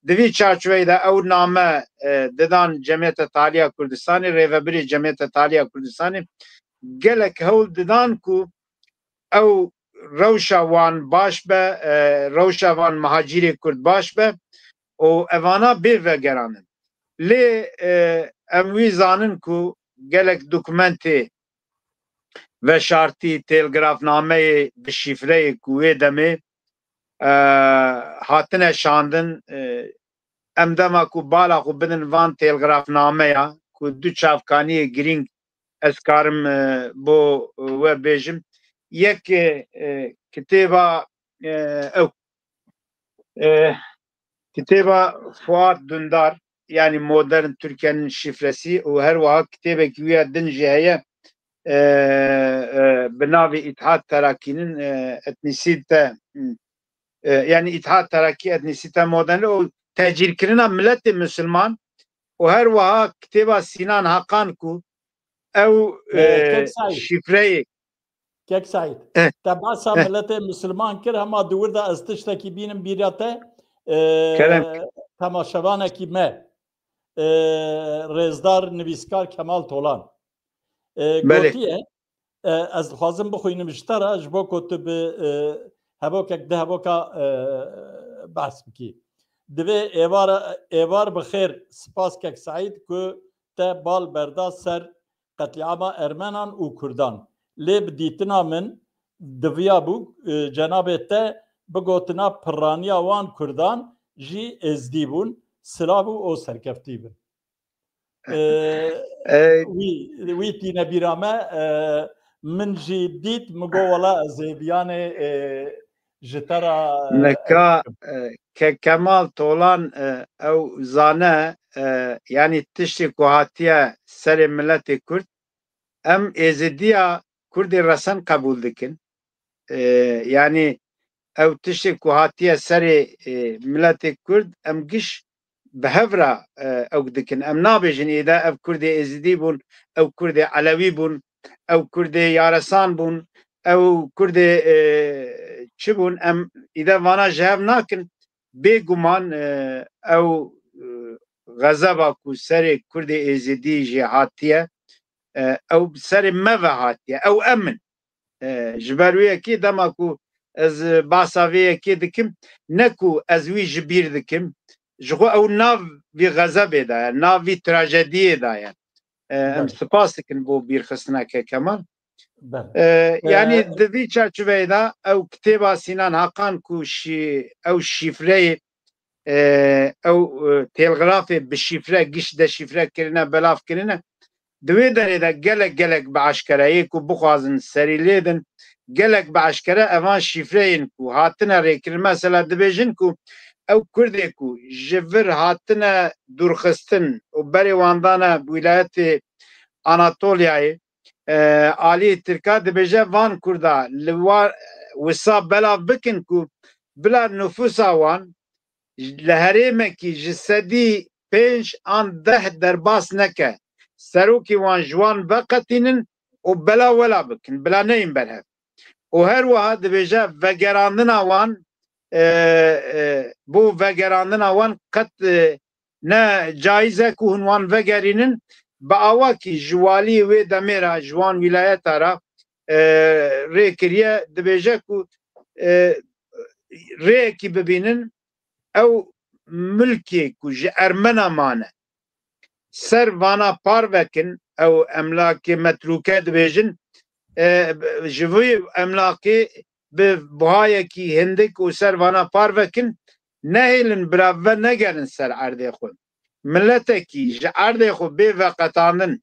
Di vî çarçoveyê de ew name, e, didan Cemiyeta Taliya Kurdistanê, rêvebirê Cemiyeta Taliya Kurdistanê gelek hewl didan ku ew rewşa wan baş be, e, rewşa van mihacîrê Kurd baş be û evana bê vegerandin. Lê, e, em wî zanin ku gelek dokumentê veşartî, telgrafnameyê bi şîfreyê ku wê demê, e, hatine şandin, e, em dema ku bala xwe bidin van telgrafnameya ku du çavkaniyê girîng ez karim, e, bo, e, we bêjim. Yek, e, e, kitêba, e, ew, e, kitêba Fuat Dündar, yanî modern Türkiye'nin şifresi û her wiha kitêbekî wî ya din jî heye, e, e, bi navê Îttihat Terakî'nin, e, etnisite, e, yanî Îttihat Terakî etnisite modern û tecîrkirina miletê Musulman û her wiha kitêba Sinan Hakan ku ew, E, e, Kek Saîd. Şifreyê. Kek Saîd. Eh, Te behsa eh. miletê Musulman kir, hema di wir de ez tiştekî bînim bîra te, e, Kerem. Temaşevanekî me, e, rêzdar nivîskar Kemal Tolan, e, Belê. Gotiye, e, ez dixwazim bixwînim ji te re, ji bo ku tu bi, e, hevokek, di hevoka, e, behs bikî. Divê êvar, êvar bi xêr, spas Kek Saîd ku te bal berda ser qetlîama Ermenan û Kurdan. Lê bi dîtina min diviya bû, e, cenabê te bigotina pirraniya wan Kurdan jî Êzdî bûn. Silav û o serkeftî bin. E, E, wî, wî tîne bîra me, e, min jî dît, min got, wela ez ê biyanê, e, ji te re, e, Nika, ew bikim. E, Ke-, Kemal Tolan, e, ew zane, e, yanî tiştê ku hatiye serê miletê Kurd, em êzidiya Kurdê resen qebûl dikin. E, yanî ew tiştê ku hatiye serê, e, miletê Kurd, em giş bi hev re, e, ew dikin. Em nabêjin êde ev Kurdê Êzidî bûn, ew Kurdê Elewî bûn, ew Kurdê Yaresan bûn, ew Kurdê, e, çi bûn? Em îde vana ji hev nakin. Bêguman, e, ew, e, xezeba ku serê Kurdê Êzidî jê hatiye, e, ew serê me ve hatiye. Ew em in. E, ji ber wê yekê dema ku ez, e, behsa vê yekê dikim, ne ku ez wî ji bîr dikim, ji xwe ew nav vî xezebê de ye, nav vî trajediyê de ye. E, em Belê. spas dikin bo bîrxistina Kek Kemal. Belê. E, E, yanî di vî çarçoveyê de ew kitêba Sinan Hakan ku şî-, ew şîfreyê, e, ew, e, telgrafê bi şîfre, giş deşîfre kirine, belav kirine, di wê derê de gelek, gelek bi eşkere yê ku bixwazin serî lê din, gelek bi eşkere evan şîfreyên ku hatine rêkirin, mesela dibêjin ku ew Kurdê ku ji vir hatine dûrxistin û berê wan dane wîlayetê Anatoliyayê, e, aliyê Tirka dibêje van Kurda li wa-, wisa belav bikin ku bila nifûsa wan li herêmekî ji sedî pênc an deh derbas neke, serokê wan ji wan veqetînin û bela wela bikin, bila neyên berhev. Û her wiha dibêje vegerandina wan, e, e, bo vegerandina wan qet, e, ne caiz e ku hûn wan vegerînin. Bi awakî ji waliyê wê demê re, ji wan wîlayeta re, e, rê kiriye, dibêje ku, e, rêyekî bibînin, ew milkê ku ji Ermena mane, ser vana parve kin, ew emlakê metrûke dibêjin, e, ji vî emlakê bi buhayekî hindik û ser vana parve kin, nehêlin bira vegerin ser erdê xwe. Miletekî ji erdê xwe bê veqetandin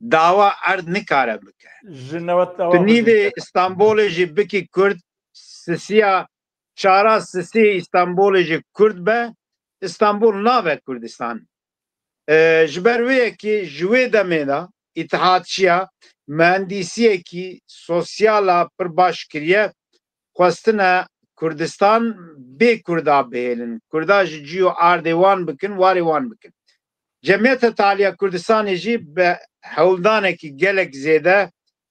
dawa erd nikare bike. Ji newet Tu nîvê Îstanbolê jî bikî Kurd, sisiya çara sisê Îstanbolê jî Kurd be, Îstanbul nabe Kurdistan. E, ji ber wê yekê ji wê demê de îtihatçiya, mühendîsiyekî sosyala pir baş kiriye, xwestine Kurdistan bê Kurda bihêlin. Kurda ji cî û ardê wan bikin, warê wan bikin. Cemiyeta Taliya Kurdistanê jî bi hewldanekî gelek zêde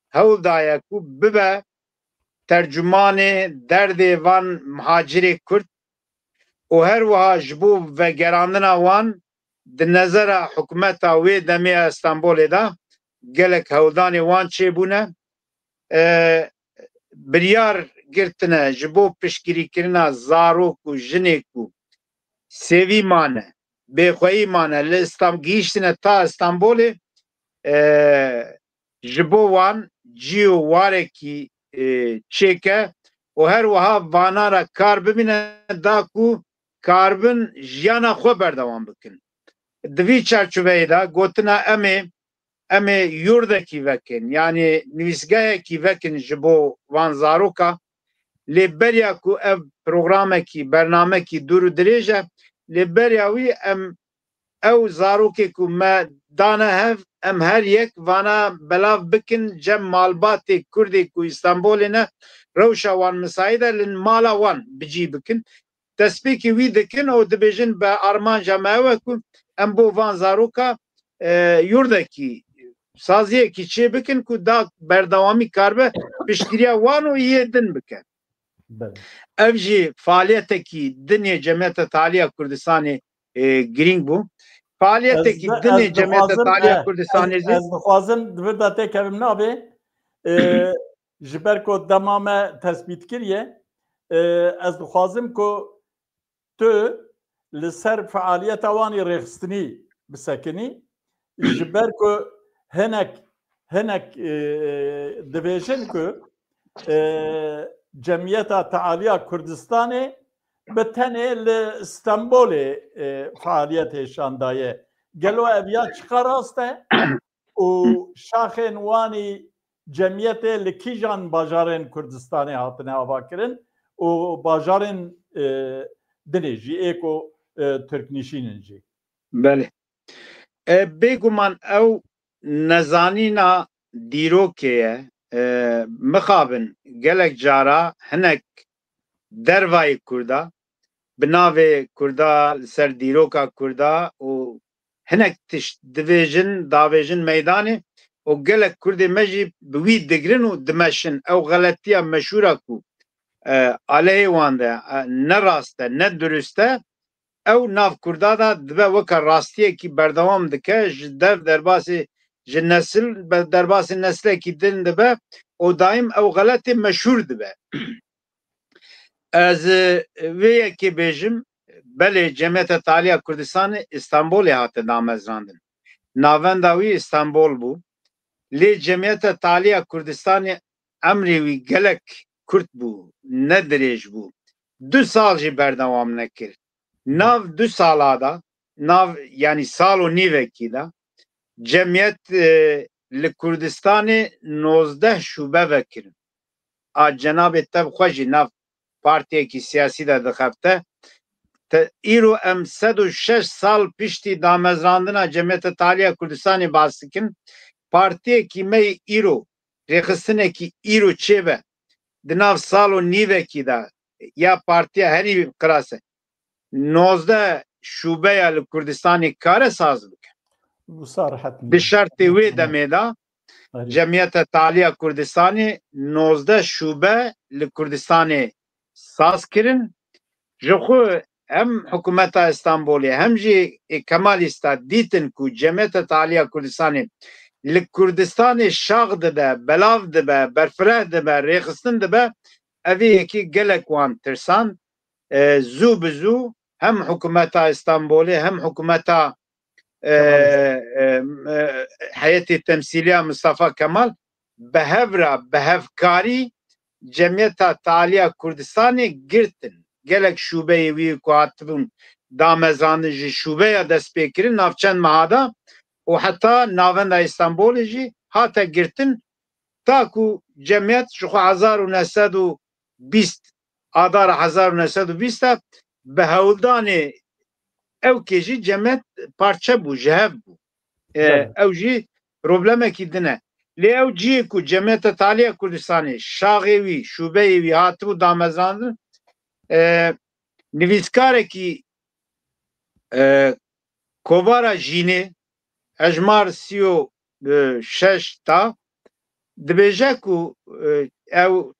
hewl daye ku bibe tercümanê derdê van muhacirê Kurd û her wiha ji bo vegerandina wan di nezera hikûmeta wê demê ya Stenbolê de gelek hewldanê wan çêbûne. E, biryar girtine ji bo piştgirîkirina zarok û jinê ku sêvî mane, bêxweyî mane, li Îstan-, gihîştine ta Stenbolê, e, ji bo wan cî û warekî, e, çêke û her wiha vana re kar bibîne da ku karibin jiyana xwe berdewam bikin. Di vî çarçoveyê de gotina em ê, em ê yurdekî vekin, yanî nivîsgehekî vekin ji bo van zaroka, lê beriya ku ev programekî, bernamekî dûr û dirêj e, lê beriya wî em ew zarokê ku me dane hev, em her yek vana belav bikin cem malbatê Kurdê ku Îstanbolê ne, rewşa wan misaîd e, li mala wan bi cî bikin. Destpêkê wî dikin û dibêjin, bi armanca me ew e ku em bo van zaroka, e, yurdekî, saziyekî çê bikin ku da berdewamî karibe piştgiriya wan û yê din bike. Belê. Ev jî faaliyetekî din ê Cemiyeta Taliya Kurdistanê, e, girîng bû. Faaliyetekî din ê Cemiyeta Taliya Kurdistanê jî. Ez dixwazim di vir de têkevim navê. E, ji ber ku dema me tespît kiriye, e, ez dixwazim ku tu li ser fealiyeta wan ê rêxistinî bisekinî. Ji ber ku hinek, hinek, e, dibêjin ku, e, Cemiyeta Tealiya Kurdistanê bi tenê li Stenbolê, e, fealiyetê şandaye. Gelo ev ya çiqa rast e? Û şaxên wanî cemiyetê li kîjan bajarên Kurdistanê hatine avakirin û bajarên, e, dinê jî ê ku, e, Tirknişîn in jî? Belê. E, bêguman ew nezanîna dîrokê ye. E, mixabin gelek cara hinek dervayê Kurda, bi navê Kurda, li ser dîroka Kurda û hinek tişt divêjin, davêjin meydanê û gelek Kurdê me jî bi wî digirin û dimeşin. Ew xeletiya meşhûra ku, e, aleyhê wan de, e, ne rast e, ne durust e, ew nav Kurda de dibe weke rastiyekî berdewam dike, ji dev derbasê, ji nesil be derbasê neslekî din dibe û daîm ew xeletê meşhûr dibe. Ez, e, vê yekê bêjim, belê Cemiyeta Taliya Kurdistanê Îstanbolê hate damezrandin. Navenda wî Îstanbol bû. Lê Cemiyeta Taliya Kurdistanê emrê wî gelek kurt bû, ne dirêj bû. Du sal jî berdewam nekir. Nav du sala de, nav, yanî sal û nîvekî de cemiyet, e, li Kurdistanê nozdeh şûbe vekirin. A cenabê te bi xwe jî nav partiyekî siyasî de dixebite. Te, îro em sed û şeş sal piştî damezrandina Cemiyeta Taliya Kurdistanê bas dikin. Partiyekî me yê îro, rêxistinekî îro çêbe, di nav sal û nîvekî de ya partiya herî qirase nozdeh şûbeya li Kurdistanê kare saz bike. Wisa rehet Di nîne. Şertê wê demê de Erê. Cemiyeta Taliya Kurdistanê nozdeh şûbe li Kurdistanê saz kirin. Ji xwe hem hikûmeta Îstanbulê hem jî ê Kemalîsta dîtin ku Cemiyeta Tealiya Kurdistanê li Kurdistanê şax dibe, belav dibe, berfireh dibe, rêxistin dibe, evê yekî gelek wan tirsand. E, zû bi zû hem hikûmeta Îstanbulê hem hikûmeta, e, Kemalîst. e, e, heyetê temsîliya Mustafa Kemal bi hev re, bi hevkarî Cemiyeta Tealiya Kurdistanê girtin. Gelek şûbeyê wî ku hatibûn damezrandin ji şûbeya destpêkirin nav çend meha de û heta navenda Îstanbulê jî hate girtin, ta ku cemiyet ji xwe hezar û neh sed û bîst, adara hezar û neh sed û bîst de bi hewldanê ewkê jî cemiyet parçe bû, ji hev bû. E, Belê. Ew jî problemekî din e. Lê ew cihê ku Cemiyeta Tealiya Kurdistanê, şaxê wî, şûbeyê wî hatibû damezrandin, e, nivîskarekî, e, Kovara Jînê, hejmar sî û şeş ta, dibêje ku, e, ew,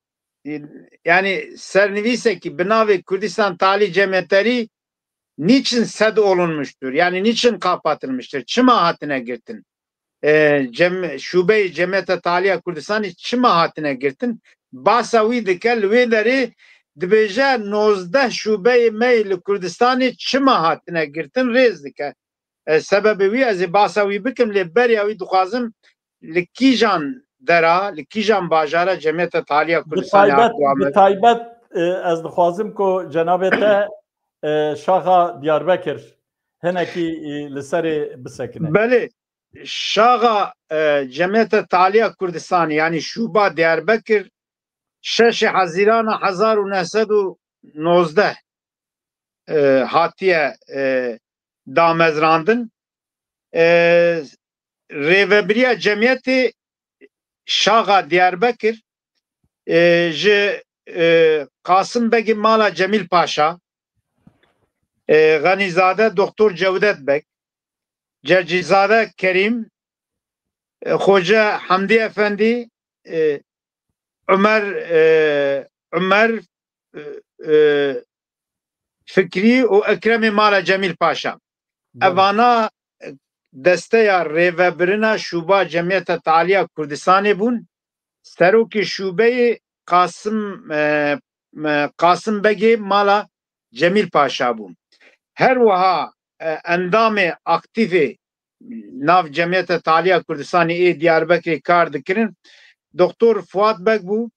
e, yani sernivîsekî bi navê Kurdistan Tealî Cemiyetlerî niçin sed olunmuştur? Yani niçin kapatılmıştır? Çima hatine girtin? E, cem, şûbeyê Cemiyeta Tealiya Kurdistanê çima hatine girtin? Basa wî dike, li wê derê dibêje nozdeh şûbeyê me yê li Kurdistanê çima hatine girtin rêz dike. E, sebebê wî ez ê basa wî bikim, lê beriya wî dixwazim li kîjan dera, li kîjan bajara Cemiyeta Tealiya Bi Kurdistanê taybet, hatiye bi amê? Taybet, e, ez dixwazim ku cenabê te, e, şaxa Diyarbekir hinekî, e, li serê bisekine. Belê, şaxa, e, Cemiyeta Tealiya Kurdistanê, yani şûba Diyarbekir, şeşê Hezîrana hezar û neh sed û nozdeh, e, hatiye, e, damezrandin. E, rêvebiriya cemiyetê şaxa Diyarbekir, e, ji, e, Qasim Begê mala Cemîl Paşa, e, Xenîzade Doktor Cewdet Beg, Cercîzade Kerîm, e, Xoce Hemdî Efendî, e, Umer, e, Umer, e, e, Fikrî û Ekremê mala Cemîl Paşa. Belê. Evana desteya rêvebirina şûba Cemiyeta Tealiya Kurdistanê bûn. Serokê şûbeyê Qasim, e, e, Qasim Begê mala Cemîl Paşa bû. Her wiha, e, endamê aktîfê nav Cemiyeta Tealiya Kurdistanê ê Diyarbekirê kar dikirin, Doktor Fuat Beg bû,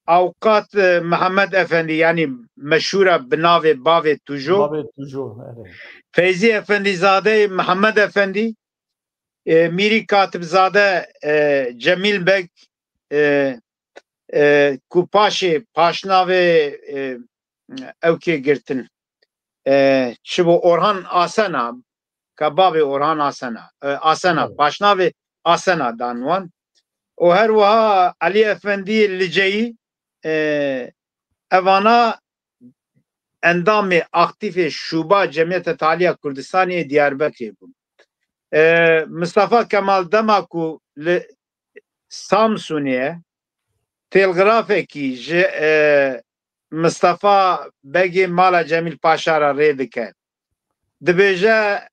Awqat, e, Mihemed Efendî, yanî meşhûr e bi navê Bavê Tujo. Bavê Tujo, evet. Feyzî Efendîzadeyê Mihemed Efendî, e, Mîrî Katibzade, e, Cemîl Beg, e, e, ku paşê paşnavê, e, ewkê girtin. E, çi bû? Orhan Asena, ka bavê Orhan Asena, e, Asena, Evet. paşnavê Asena dan wan. Û her wiha Elî Efendî Liceyî, e, evana endamê aktîfê şûba Cemiyeta Tealiya Kurdistanê ê Diyarbekirê bûn. E, Mistefa Kemal dema ku li Samsunê ye, telgrafekî ji, e, Mistefa Begê mala Cemîl Paşa re rê dike. Dibêje,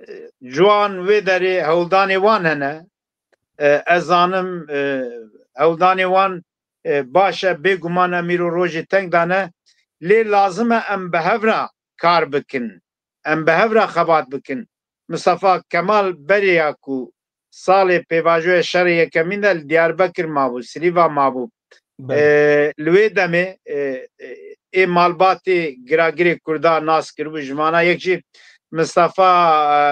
e, ciwan wê derê hewldanê wan hene. E, ez zanim, e, hewldanê wan, e, baş e, bêguman em îro rojê teng de ne. Lê lazim e em bi hev re kar bikin. Em bi hev re xebat bikin. Mistefa Kemal berê ya ku salê pêvajoya şerê yekemîn de li Diyarbekir mabû, Silîva mabû. Belê. E, li wê demê, e, e, ê malbatê giragirê Kurda nas kiribû, ji vana yek jî Mistefa,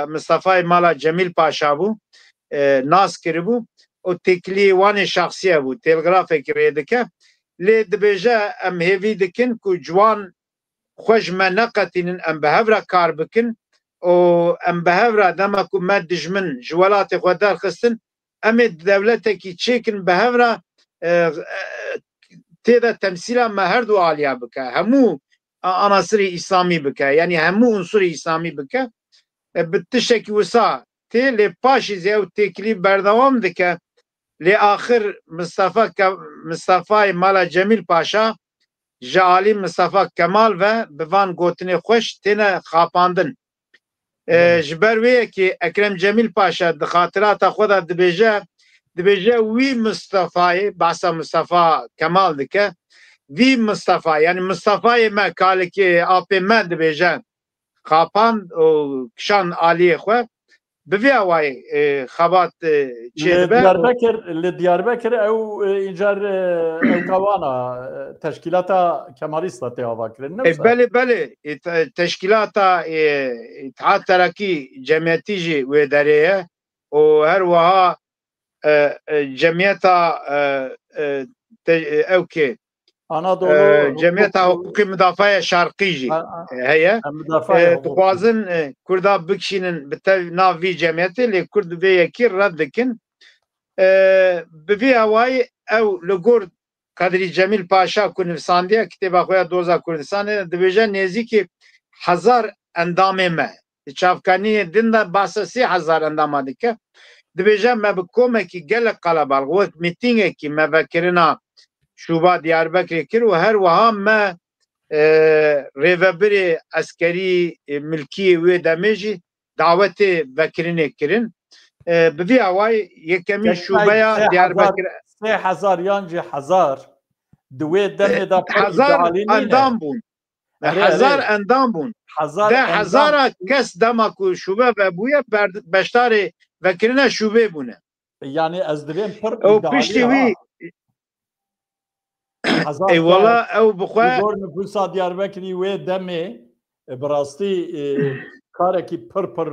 e, Mistefayê mala Cemîl Paşa bû, e, nas kiribû. Û têkiliyê wan ê şexsî hebû, telgrafekî rê dike. Lê dibêje, em hêvî dikin ku ciwan xwe ji me neqetînin, em bi hev re kar bikin û em bi hev re dema ku me dijmin ji welatê xwe derxistin, em ê dewletekî çêkin bi hev re, e, e, tê de temsîla me her du aliya bike. Hemû a-, anasirê îslamî bike. Yanî hemû unsurê îslamî bike. E, bi tiştekî wisa tê, lê paşî zî ew têkilî berdewam dike. Lê axir Mistefa Ke-, Mistefayê mala Cemîl Paşa ji alî Mistefa Kemal ve bi van gotinê xweş têne xapandin. E, Belê. Ji ber wê yekê Ekrem Cemîl Paşa di xatirata xwe de dibêje, dibêje wî Mistefayê, behsa Mistefa Kemal dike, vî Mistefa, yanî Mistefayê me, kalikê apê me dibêje, xapand û kişand aliyê xwe. Bi vî awayî, e, xebat, e, çê Li dibe û Diyarbekir, li Diyarbekir ew, e, încar, e, ew kawana, e, teşkîlata Kemalîsta tê avakirin, ne E, wisa? Belê, belê. E, te-, teşkîlata, e, Îttihat Terakî Cemiyetî jî wê derê ye û her wiha, e, e, cemiyeta, e, e, te-, e, ew kê, Anadolu e, Cemiyeta Hukuk Hiqûqî Midafaya Şarqî jî, Ha, ha. e, heye. Ha, midafaya E, hukuk. Dixwazin, e, Kurda bikişînin bi tev nav vî cemiyetê, lê Kurd vê yekî red dikin. E, bi vî awayî ew li gor Kadrî Cemîl Paşa ku nivîsandiye kitêba xwe ya Doza Kurdistanê, dibêje nêzîkî hezar endamê me. Di çavkaniyê din de behsa sê hezar endama dike. Dibêje me bi komekî gelek qelebalix, wek mîtîngekî me vekirina Şûba Diyarbekirê kir û her wiha me, e, rêvebirê eskerî, e, milkî wê demê jî dawetê vekirinê kirin. E, bi vî awayî yekemîn Kek şûbeya sê hezar, Diyarbekir sê hezar yan jî hezar di wê demê de pir Hezar îdealî nîne. Endam bûn. Erê, Hezar erê. Endam bûn. Hezar De endam. Hezara kes dema ku şûbe vebûye, ber-, beşdarê vekirina şûbê bûne. Yanî ez divêm pir Ew îdealî piştî ha. Wî Hezar Ey kes wala ew bi xwe li gor nifûsa Diyarbekirî wê demê, e, bi rastî, e, karekî pir pir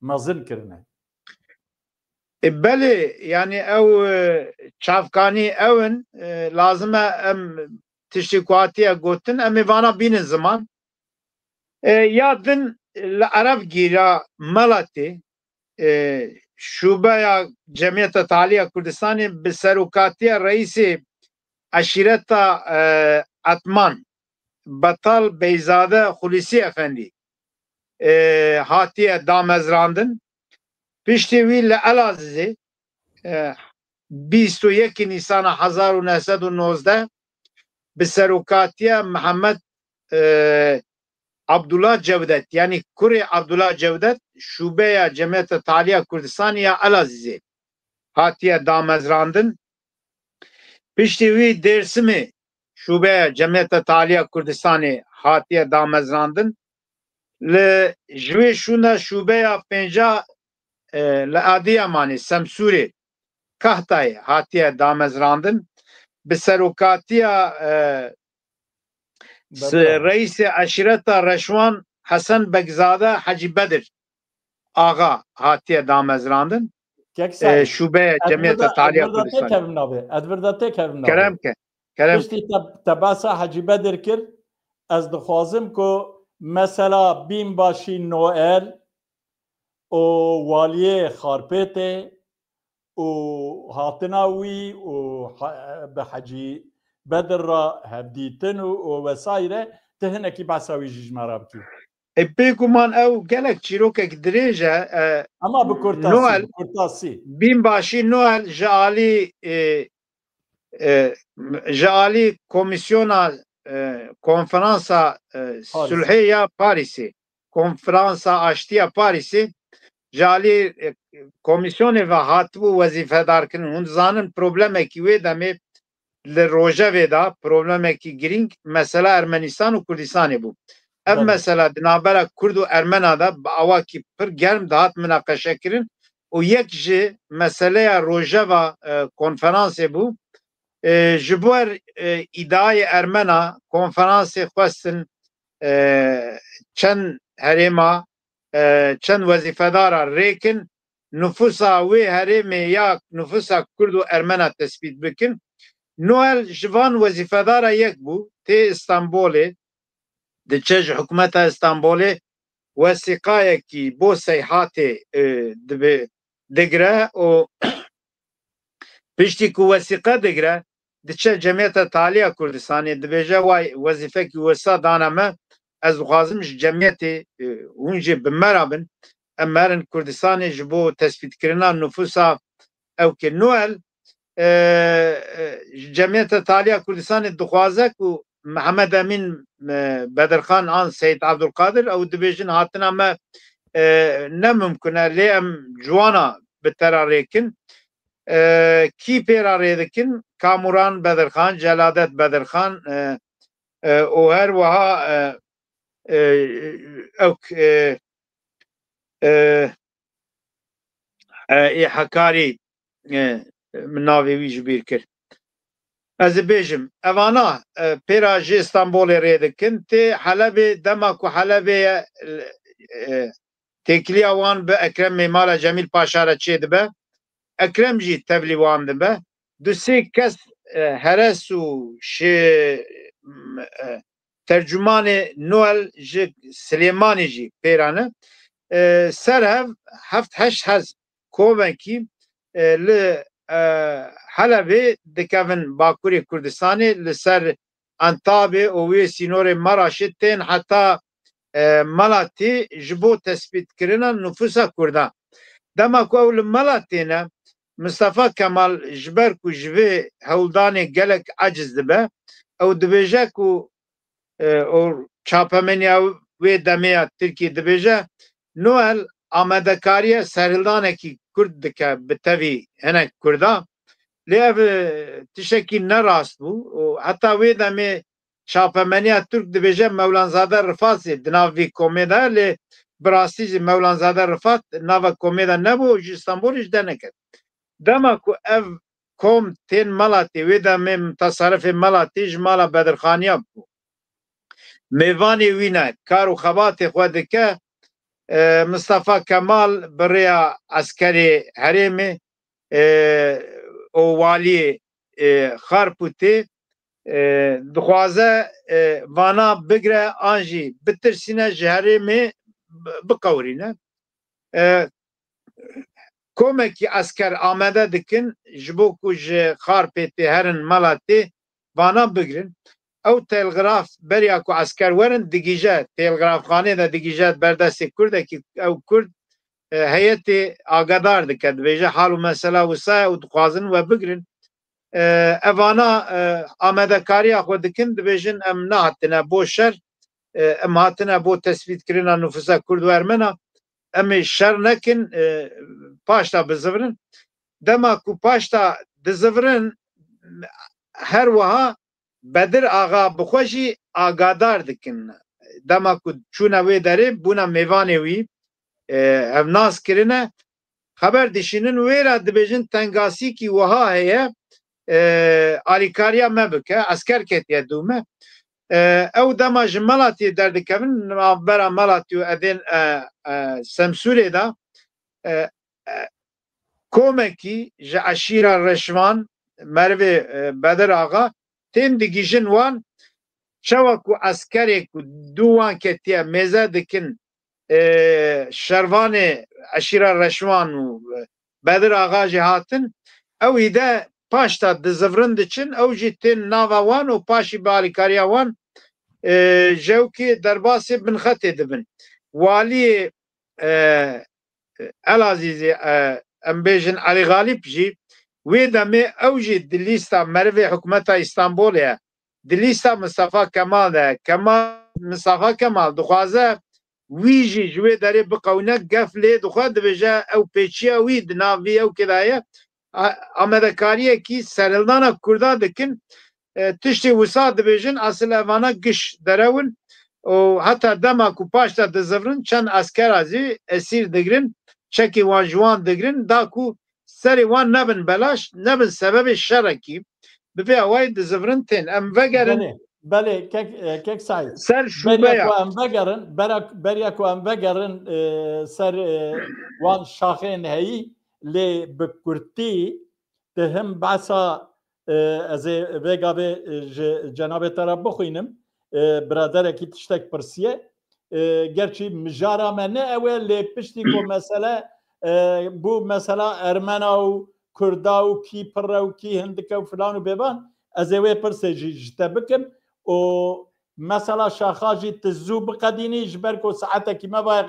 mezin kirine. E, belê, yanî ew, e, çavkanî ew in, e, lazim e em tiştê ku hatiye gotin, em ê vana bînin ziman. E, ya din li Erebgîra Melatê, e, şûbeya Cemiyeta Taliya Kurdistanê bi serokatiya reîsê eşîreta, e, Etman, Betal Beyzade Xulîsî Efendî, e, hatiye damezrandin. Piştî wî li Elazizê, e, bîst û yekê Nîsana hezar û neh sed û nozdeh bi serokatiya Mihemed, e, Abdullah Cewdet, yanî kurê Abdullah Cewdet, şûbeya Cemiyeta Taliya Kurdistanê ya Elazizê hatiye damezrandin. Piştî wî Dêrsimê şûbeya Cemiyeta Taliya Kurdistanê hatiye damezrandin. Li, ji wê şûna şûbeya pênca, e, li Adiyamanê, Semsûrê, Kahtayê hatiye damezrandin. Bi serokatiya, e, s-, Betal. Reîsê eşîreta Reşwan Hesen Begzade Hecî Bedir Axa hatiye damezrandin. Kek E, Seîd, şûbeya ez Cemiyeta vir de, ez Taliya vir de Kurdistanê. Têkevim navê. Ez vir de têkevim navê. Kerem ke, kerem ke. Piştî te, te behsa Hecî Bedir kir, ez dixwazim ku mesela Bînbaşî Noel û waliyê Xarpêtê û hatina wî û ha-, bi Hecî Bedir re hevdîtin û, û vesaire, tu hinekî behsa wî jî ji me re bikî. E, bêguman ew gelek çîrokek dirêj e, e, Ama bi kurtasî, Noel, bi kurtasî. Bînbaşî Noel ji alî, e, e, ji alî komîsyona, e, konferansa, e, Parîsê. Sulhê ya Parîsê, konferansa aştiya Parîsê, ji alî, e, komîsyonê ve hatibû wezîfedar kirin. Hûn dizanin problemekî wê demê li rojevê de problemekî girîng mesela Ermenistan û Kurdistanê bû. Ev Belê. Mesela di navbera Kurd û Ermena de bi awakî pir germ dihat minaqeşekirin û yek ji meseleya rojeva, e, konferansê bû. E, ji bo, e, îdiayê Ermena konferansê xwestin, e, çend herêma, e, çend wezîfedara rêkin, nifûsa wê herêmê ya nifûsa Kurd û Ermena tespît bikin. Noel ji van wezîfedara yek bû, tê Îstanbolê, diçe ji hikûmeta Îstanbolê wesîqayekî bo seyhatê, e, dibe, digire û piştî ku wesîqe digire, diçe Cemiyeta Taliya Kurdistanê, dibêje, way wezîfekî wisa dane me, ez dixwazim ji cemiyetê, e, hûn jî bi me re bin, em herin Kurdistanê ji bo tespîtkirina nifûsa ew ke Noel, e, e, ji Cemiyeta Taliya Kurdistanê dixwaze ku Mihemed Emîn, e, Bedirxan an Seyîd Ebdulkadir, ew dibêjin hatina me, e, ne mimkun e, lê em ciwana bi te re rêkin. E, kî pê re rê dikin? Kamuran Bedirxan, Celadet Bedirxan, e, e, û her wiha, e, e, ew, e, e, e, ê Hekarî, e, min navê wî ji bîr kir. Ez ê bêjim, evana, e, pêra ji Stenbolê rê dikin, tê Helebê, dema ku Helebê ye, e, têkiliya wan bi Ekrem Mêmala Cemîl Paşa re çêdibe. Ekrem jî tevlî wan dibe. Du sê kes, e, heres û şê-, m-, e, tercûmanê Noel ji Silêmanê jî pêra ne. E, ser hev heft heşt hez komekî, e, li, e, Helebê dikevin Bakurê Kurdistanê, li ser Entabê û wê sînorê Maraşê tên heta, e, Melatê ji bo tespîtkirina nifûsa Kurdan. Dema ku ew li Melatê ne, Mistefa Kemal ji ber ku ji vê hewldanê gelek eciz dibe, ew dibêje ku, e, û çapemeniya wê demê ya Tirkî dibêje, Noel amadekariya serhildanekî Kurd dike bi tevî hinek Kurda. Lê ev, e, tiştekî ne rast bû û heta wê demê çapemeniya Tirk dibêje Mewlanzade Rifat jî di nav vî komê de, lê bi rastî jî Mewlanzade Rifat nava komê de nebû û ji Stenbolê ji derneket. Dema ku ev kom tên Melatê, wê demê mutasarifê Melatê ji mala Bedirxaniya bû. Mêvanê wî ne, kar û xebatê xwe dike. E, Mistefa Kemal bi rêya eskerê herêmê, e, û waliyê, e, Xarpûtê, e, dixwaze, e, vana bigre an jî bitirsîne, ji herêmê bi-, biqewirîne. E, komekî esker amade dikin ji bo ku ji Xarpêtê herin Melatê, vana bigrin. Ew telgraf beriya ku esker werin digihîje, telgrafxanê de digihîje ber destê Kurdekî, ew Kurd, e, heyetê agadar dike, dibêje hal û mesela wisa ye û dixwazin we bigrin. E, evana, e, amadekariya xwe dikin, dibêjin em nehatine bo şer, e, em hatine bo tespîtkirina nifûsa Kurd û Ermena, em ê şer nekin, e, paşta bizivirin. Dema ku paşta dizivirin, her wiha Bedir Axa bi xwe jî agadar dikin. Dema ku çûne wê derê, bûne mêvanê wî, e, ev nas kirine, xeber dişînin, wê re dibêjin tengasîkî wiha heye, e, alîkariya me bike, esker ketiye dû me. E, ew dema ji Melatiyê derdikevin, navbera Melatî û edên, e, e, Semsûrê de, e, e, komekî ji eşîra Reşvan, merivê, e, Bedir Axa, tên digihîjin wan, çawa ku eskerê ku dû wan ketiye mêze dikin, e, şervanê eşîra Reşwan û, e, Bedir Axa jî hatin, ew îde paşta dizivirin diçin, ew jî tên nava wan û paşî bi alîkariya wan, e, jewkê derbasê Binxetê dibin. Waliyê, e, Elazîzê, e, em bêjin Elî Xalîp jî, wê demê ew jî di lîsta merivê hikûmeta Îstanbolê ye. Di lîsta Mistefa Kemal de ye. Kemal, Mistefa Kemal dixwaze wî jî ji wê derê biqewîne, gef lê dixwe, dibêje ew pêçiya wî di nav vî ewkê de heye. A-, amadekariyekî serhildana Kurda dikin. E, tiştê wisa dibêjin, asil evana giş derew in û heta dema ku paşta dizivirin, çend eskera zî esîr digirin, çekê wan ji wan digirin, da ku serê wan nebin belaş, nebin sebebê şerekî. Bi vê awayî dizivirin tên. Em vegerin. Belê, belê, kek, e, kek Saîd. Ser şûbeya. Beriya ku em vegerin, bera-, beriya ku em vegerin, e, ser, e, wan şaxên heyî, lê bi kurtî, Di him behsa, e, ez ê vê gavê, e, ji cenabê te re bixwînim. E, biraderekî tiştek pirsiye. E, gerçî mijara me ne ew e, lê piştî ku mesele, e, bû mesela Ermena û Kurda û kî pirre û kî hindik e û filan û bêvan, ez ê wê pirsê jî ji te bikim. Û mesela şaxa jî tu zû biqedînî, ji ber ku saetekî me va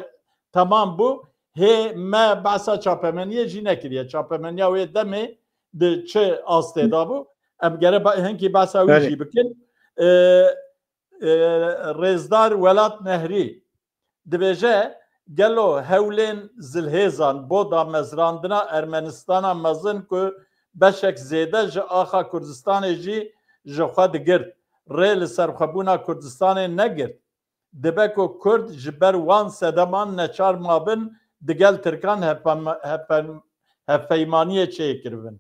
temam bû. Hê me behsa çapemeniyê jî nekiriye. Çapemeniya wê demê di çi astê de bû? Em gere ba-, hinkî behsa wî Belê. jî bikin. Ee, E, Rêzdar Welat Nehrî dibêje, gelo hewlên zilhêzan bo damezrandina Ermenistana mezin ku beşek zêde ji axa Kurdistanê jî ji xwe digirt, rê li serxwebûna Kurdistanê negirt. Dibe ku Kurd ji ber wan sedeman neçar mabin digel Tirkan hevpem-, hevpem-, hevpeymaniyê çêkiribin.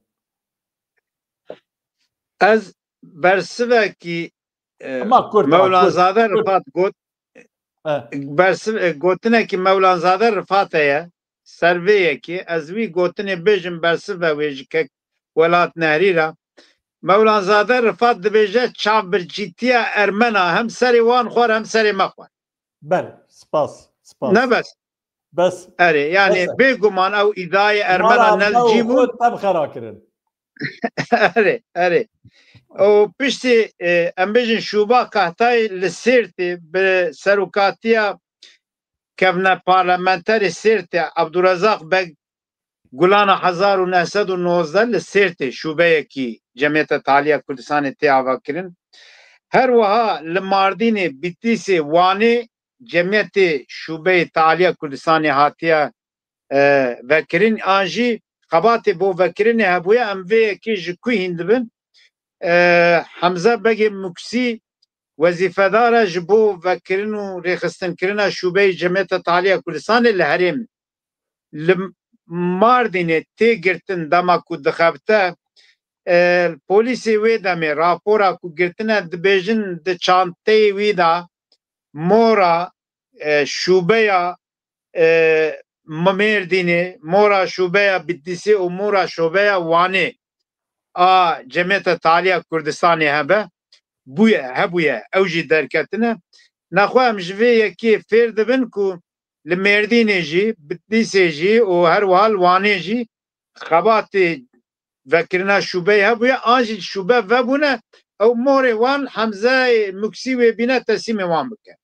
Ez bersivekî, e, Ama Kurd, Mewlanzade Kurd, Rifat got, e, bersiv, e, gotinekî Mewlanzade Rifat heye, ser vê yekê, ez wî gotinê bêjim bersive wê ji kek Welat Nehrî re. Mewlanzade Rifat dibêje çavbircîtiya Ermena hem serê wan xwar hem serê me xwar. Belê, spas, spas. Ne bes. Bes. Erê, yani bêguman ew îdayê Ermena ne li cî bû. Xwe tem xera kirin. Erê, erê. Û piştî, e, em bêjin Şûba Kahtayê li Sêrtê bi serokatiya kevne parlamenterê Sêrtê Abdurezaq Beg Gulana hezar û neh sed û nozdeh li Sêrtê şûbeyekî Cemiyeta Taliya Kurdistanê tê avakirin. Her wiha li Mardînê, Bitlisê, Wanê cemiyetê şûbeyê Taliya Kurdistanê hatiye, e, vekirin. An jî xebatê bo vekirinê hebûye, em vê yekê ji ku hîn dibin. E, Hemze Begê Muksî wezîfedar e ji bo vekirin û rêxistinkirina şûbeyê Cemiyeta Taliya Kurdistanê li herêmê. Li Mardînê tê girtin dema ku dixebite. E, polîsê wê demê rapora ku girtine dibêjin di çanteyê wî de mora, e, şûbeya, e, Mêrdînê, mora şûbeya Bitlisê û mora şûbeya Wanê a Cemiyeta Taliya Kurdistanê hebe, bûye, hebûye, ew jî derketine. Nexwe em ji vê yekê fêr dibin ku li Mêrdînê jî, Bitlisê jî û her wiha li Wanê jî xebatê vekirina şûbeyê hebûye, an jî şûbe vebûne, ew morê wan Hemzeyê Muksî wê bîne teslîmê wan bike.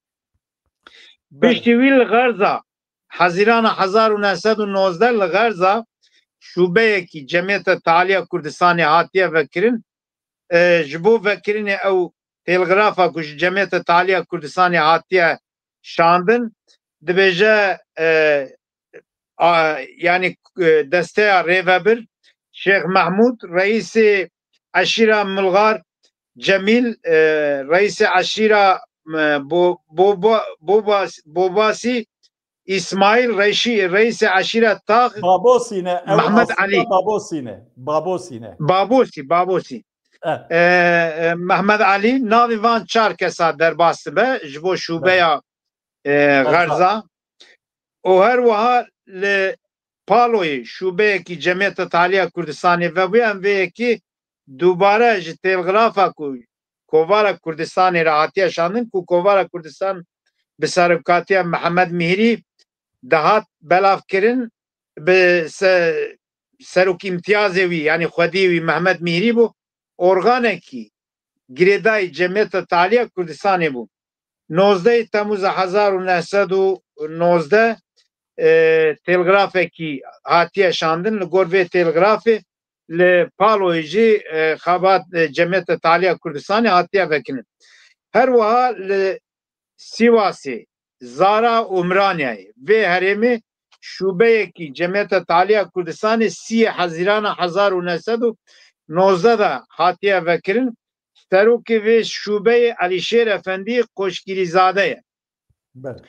Belê. Piştî wî li Xerza, Hezîrana hezar û neh sed û nozdeh li Xerza şûbeyekî Cemiyeta Taliya Kurdistanê hatiye vekirin. E, ji bo vekirinê ew telgrafa ku ji Cemiyeta Taliya Kurdistanê hatiye şandin, dibêje, e, a, yanî, e, desteya rêvebir Şêx Mehmûd, reîsê eşîra Milgar Cemîl, e, reîsê eşîra, e, Bo-, Boba-, Bobas-, Bobasî, Îsmaîl, reîsî, reîsê eşîra Tax, Babosî ne, ew Mehmed aslında Elî. Babosî ne, Babosî ne. Babosî, Babosî. Eh. E, e, Mehmed Elî, navê van çar kesa derbas dibe ji bo şûbeya, e, Xerza. Xerza. Û her wiha li Paloyê şûbeyekî Cemiyeta Taliya Kurdistanê vebûye, em vê yekê dubare ji telgrafa ku Kovara Kurdistanê re hatiye şandin, ku Kovara Kurdistan bi serokatiya Mihemed Mîhrî dihat belavkirin, bi se-, serokî îmtiyazê wî, yanî xwediyê wî Mehmet Mîhrî bû, organekî girêdayî Cemiyeta Taliya Kurdistanê bû. Nozdehê Temûza hezar û neh sed û nozdeh, e, telgrafekî hatiye şandin. Li gor vê telgrafê li Paloyê jî, e, xebat, e, Cemiyeta Taliya Kurdistanê hatiye vekirin. Her wiha li Sîwasê, Zara û Umraniyayê vê herêmê şûbeyekî Cemiyeta Taliya Kurdistanê sîyê Hezîrana hezar û neh sed û nozdeh de hatiye vekirin. Serokê vê şûbeyê Elîşêr Efendî Qoşgirîzade ye. Belê.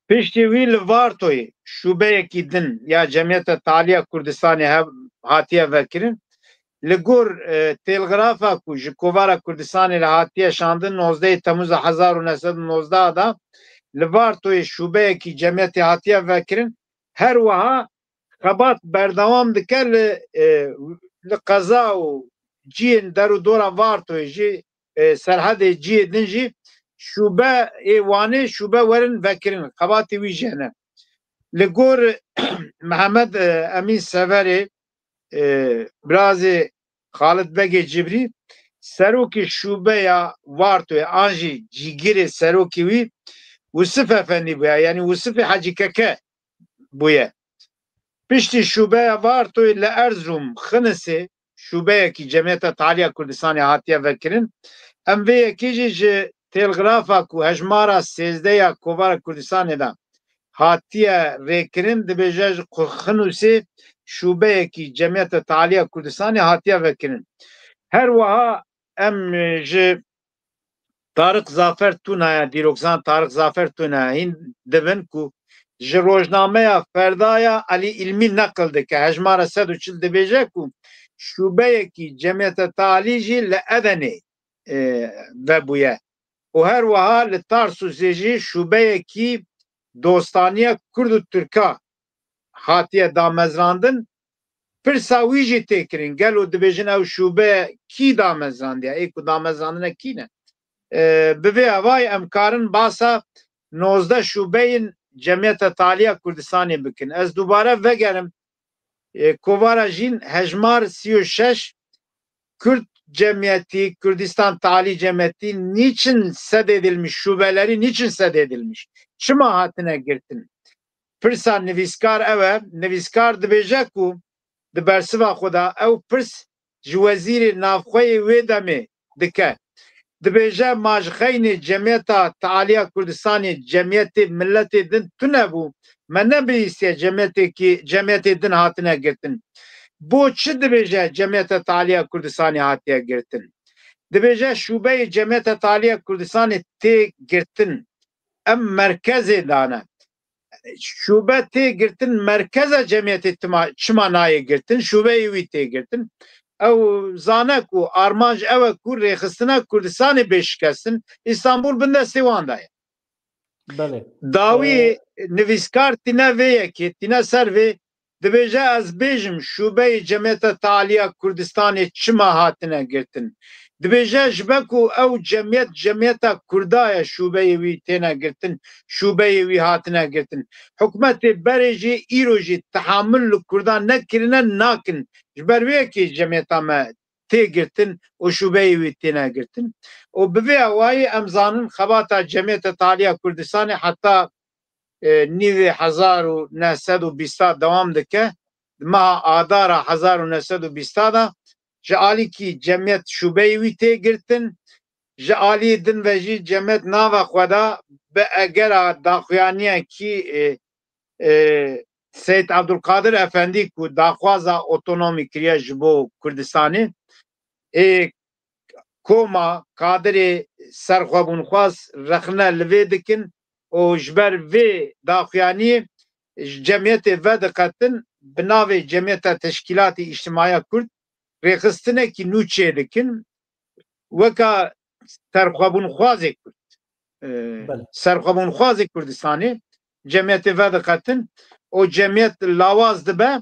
Piştî wî li Vartoyê şûbeyekî din ya Cemiyeta Taliya Kurdistanê hev-, hatiye vekirin. Li gor, e, telgrafa ku ji Kovara Kurdistanê re hatiye şandin, nozdehê Temûza hezar û neh sed û nozdeh de li Vartoyê şûbeyekî cemiyetê hatiye vekirin. Her wiha xebat berdewam dike li, e, li qeza û ciyên der û dora Vartoyê jî, e, serhedê ciyê din jî şûbe ê Wanê şûbe werin vekirin. Xebatê wî jî hene. Li gor Mihemed, e, Emîn Severê, e, birazê Xalid Begê Cibrî, serokê şûbeya Vartoyê an jî cîgirê serokê wî Wisif Efendî bûye, yanî Wisifê Hecî Keke bûye. Piştî şûbeya Vartoyê li Erzurum, Xinisê, şûbeyekî Cemiyeta Taliya Kurdistanê hatiye vekirin. Em vê yekê jî ji telgrafa ku hejmara sêzdeh ya Kovara Kurdistanê de hatiye rêkirin, dibêje ji Xinûsê şûbeyekî Cemiyeta Tealiya Kurdistanê hatiye vekirin. Her wiha em ji Tariq Zafer Tunaya, dîrokzan Tariq Zafer Tunaya hîn dibin ku ji rojnameya Ferdaya Elî Îlmî neqil dike. Hejmara sed û çil dibêje ku şûbeyekî Cemiyeta Tealî jî li Edenê, e, vebûye. Û her wiha li Tarsusê jî şûbeyekî dostaniya Kurd û Tirka hatiye damezrandin. Pirsa wî jî tê kirin. Gelo dibêjin ew şûbe kî damezrandiye? Ê ku damezrandine kî ne? E, bi vê hevayê em karin basa nozdeh şûbeyên Cemiyeta Tealiya Kurdistanê bikin. Ez dubare vegerim. E, Kovara Jîn, hejmar sî û şeş, Kürt cemiyeti, Kürdistan Tealî Cemiyeti niçin sededilmiş, şubeleri niçin sededilmiş? Çima hatine girtin? Pirsa nivîskar ew e. Nivîskar dibêje ku di bersiva xwe de ew pirs ji wezîrê navxweyê wê demê dike. Dibêje, ma ji xeynê Cemiyeta Tealiya Kurdistanê cemiyetê miletê din tune bû. Me nebihîstiye cemiyetekî, cemiyetê din hatine girtin. Bo çi dibêje Cemiyeta Tealiya Kurdistanê hatiye girtin? Dibêje şûbeyê Cemiyeta Tealiya Kurdistanê tê girtin. Em merkezê dane. Şûbe tê girtin, merkeza cemiyetê tima, çima nayê girtin? Şûbeyê wî tê girtin. Ew zane ku armanc ew e ku rêxistina Kurdistanê bê şikestin. Îstanbul bin destê wan de ye. Belê. Dawî Ee, nivîskar tîne vê yekê, tîne ser vê, dibêje, ez bêjim şûbeyê Cemiyeta Tealiya Kurdistanê çima hatine girtin. Dibêje, ji ber ku ew cemiyet, cemiyeta Kurda ye, şûbeyê wî têne girtin, şûbeyê wî hatine girtin. Hikûmetê berê jî îro jî tehamul li Kurdan nekirine, nakin. Ji ber wê yekê cemiyeta me tê girtin û şûbeyê wî têne girtin. Û bi vê awayî em zanin xebata Cemiyeta Tealiya Kurdistanê heta, e, nîvê hezar û neh sed û bîsta dewam dike. Di meha Adara hezar û neh sed û bîsta de ji alîkî cemiyet şûbeyê wî tê girtin, ji alî din ve jî cemiyet nava xwe de bi egera daxuyaniyekî, e, e, Seyîd Abdulkadir Efendî ku daxwaza otonomî kiriye ji bo Kurdistanê, ê koma kadirê serxwebûnxwaz rexne li vê dikin û ji ber vê daxuyaniyê ji cemiyetê vediqetin, bi navê Cemiyeta Teşkîlatî Îctimaiya Kurd rêxistinekî nû çêdikin. Weka serxwebûnxwazê Kurd, e, Belê. serxwebûnxwazê Kurdistanê cemiyetê vediqetin û cemiyet lawaz dibe,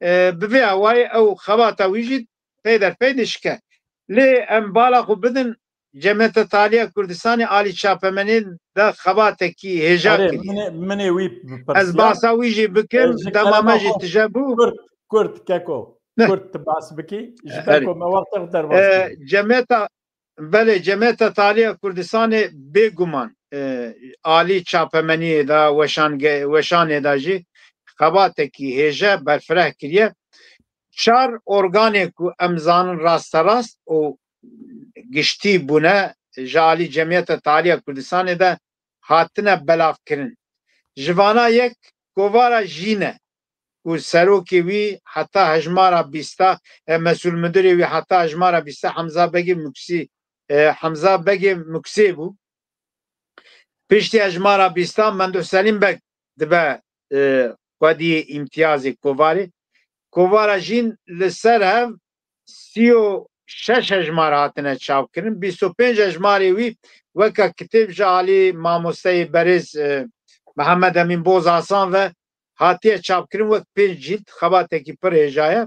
e, bi vê awayê ew xebata wî jî peyderpey dişike. Lê em bala xwe bidin Cemiyeta Tealiya Kurdistanê alî çapemenê de xebatekî hêja Erê, kiriye. Minê, minê wî Ez bipirsiya. basa wî jî bikim, Ji dema kerema me jî xwe. tije bû. Kurt, Kurt, Keko. Neh. Kurt tu bas bikî. Ji ber Erê. ku me wextê xwe derbas E, kiriye. Cemiyeta, belê, Cemiyeta Tealiya Kurdistanê bêguman, e, alî çapemeniyê de, weşange-, weşanê de jî xebatekî hêje berfireh kiriye. Çar organê ku em zanin rasterast û giştî bûne ji alî Cemiyeta Tealiya Kurdistanê de hatine belavkirin. Ji vana yek Kovara Jîn e ku serokê wî heta hejmara bîsta, e, mesûl mudirê wî heta hejmara bîsta Hemza Begê Muksî, e, Hemza Begê Muksê bû. Piştî hejmara bîsta Menduh Selîm Beg dibe, e, xwediyê îmtiyazê Kovarê. Kovara Jîn li ser hev sî û şeş hejmar hatine çapkirin. Bîst û pênc hejmarê wî weke kitêb ji alî mamosteyê berêz, e, Mihemed Emîn Boz Hasan ve hatiye çapkirin wek pênc cîld, xebatekî pir hêja ye.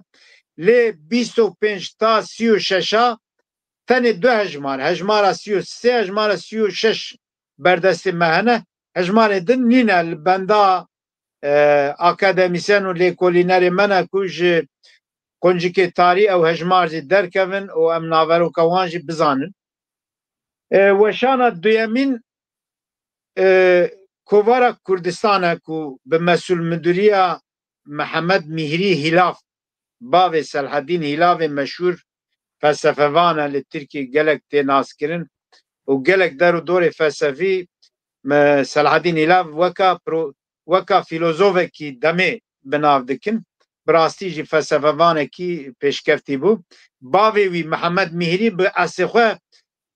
Lê bîst û pênc ta sî û şeş a tenê du hejmar, hejmara sî û sê, hejmara sî û şeş berdestê me hene. Hejmarê din nîne, li benda, e, akademîsyen û lêkolînerê me ne ku ji quncikê tarî ew hejmar jî derkevin û em naveroka wan jî bizanin. E, weşana duyemîn, e, Kovara Kurdistan e ku bi mesûl midiriya Mihemed Mîhrî Hîlav, bavê Selhedîn Hîlavê meşhûr felsefevan e, li Tirkiyê gelek tê naskirin. û gelek der û dorê felsefî me Selahedîn Îlav weka pro-, weka fîlozofekî demê bi nav dikin. Bi rastî jî felsefevanekî pêşkeftî bû. Bavê wî Mihemed Mîhrî bi esê xwe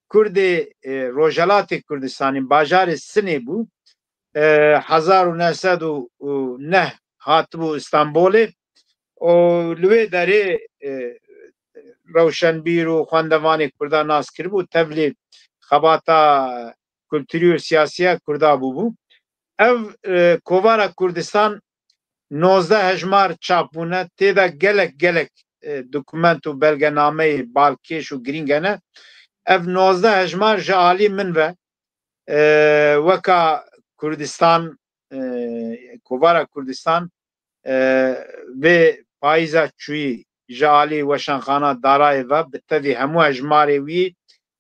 Kurdê, e, Rojhelatê Kurdistanê, bajarê Sinê bû. E, hezar û neh sed û neh hatibû Stenbolê û li wê derê, e, rewşenbîr û xwendevanê Kurda nas kiribû, tevlî xebata kulturî û siyasî ya Kurda bûbû. Ev, e, kovara Kurdistan nozdeh hejmar çap bûne, tê de gelek, gelek, e, dokument û belgenameyê balkêş û girîng hene. Ev nozdeh hejmar ji alî min ve, e, weka Kurdistan, e, kovara Kurdistan, e, vê payîza çûyî ji alî weşanxana Darayê ve bi tevî hemû hejmarê wî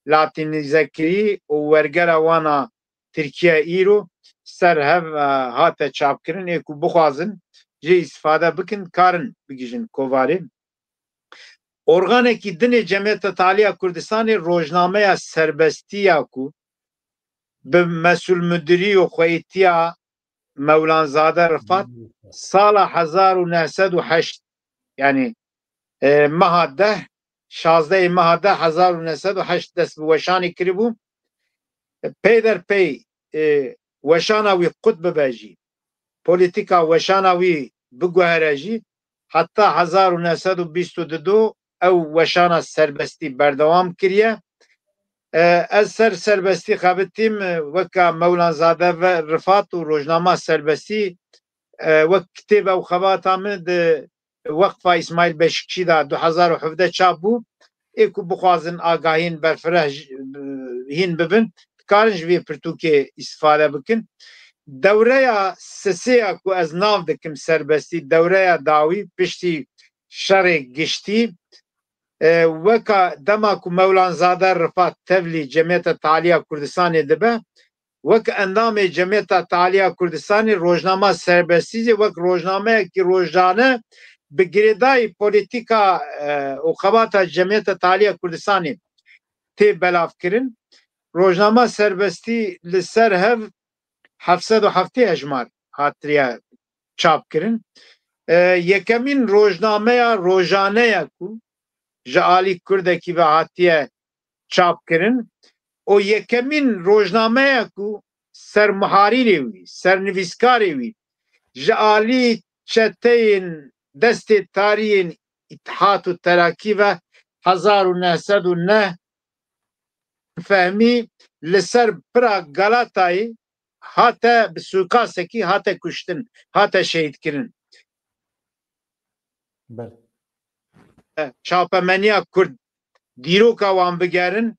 latînîzekirî û wergera wana Tirkiye îro ser hev, e, hate çapkirin, ê ku bixwazin jê îstifade bikin, karin bigihîjin kovarê. Organekî din ê Cemiyeta Talî ya Kurdistanê rojnameya Serbestî ya ku bi mesulmudirî û xweyîtiya Mewlanzade Rifat sala hezar û neh sed û heşt, yanî, e, meha deh, şazdehê meha deh hezar û neh sed û heşt dest bi weşanê kiribû. Peyderpey, e, weşana wî qut bibe jî, polîtîka weşana wî biguhere jî, heta hezar û neh sed û bîst û du ew weşana serbestî berdewam kiriye. E, ez ser serbestî xebitîm, e, weka Mewlanzade ve Rifat û rojnama serbestî, e, wek kitêb ew xebata min di Weqfa Îsmaîl Beşikçî de du hezar û hevdeh çap bû. Ê ku bixwazin agahîn berfireh j-, hîn bibin, dikarin ji vê pirtûkê îstifade bikin. Dewreya sisê ya ku ez nav dikim serbestî, dewreya dawî piştî şerê giştî, e, weka dema ku Mewlanzade Rifat tevlî Cemiyeta Talî ya Kurdistanê dibe, wek endamê Cemiyeta Talî ya Kurdistanê rojnama Serbestî jî wek rojnameyekî rojane bi girêdayî polîtîka, e, û xebata Cemiyeta Talî ya Kurdistanê tê belavkirin. Rojnama Serbestî li ser hev heft sed û heftê hejmar hatiriye çapkirin. E, yekemîn rojnameya rojane ye ku ji alî Kurdekî ve hatiye çapkirin û yekemîn rojnameya ku sermuharîrê wî, sernivîskarê wî ji alî çeteyên destê tarî yên Îtihat û Terakî ve hezar û neh sed û neh fehmî li ser pira Galatayê hate bi sukasekî hate kuştin, hate şehîdkirin. Belê. E, çapemeniya Kurd dîroka wan bigerin.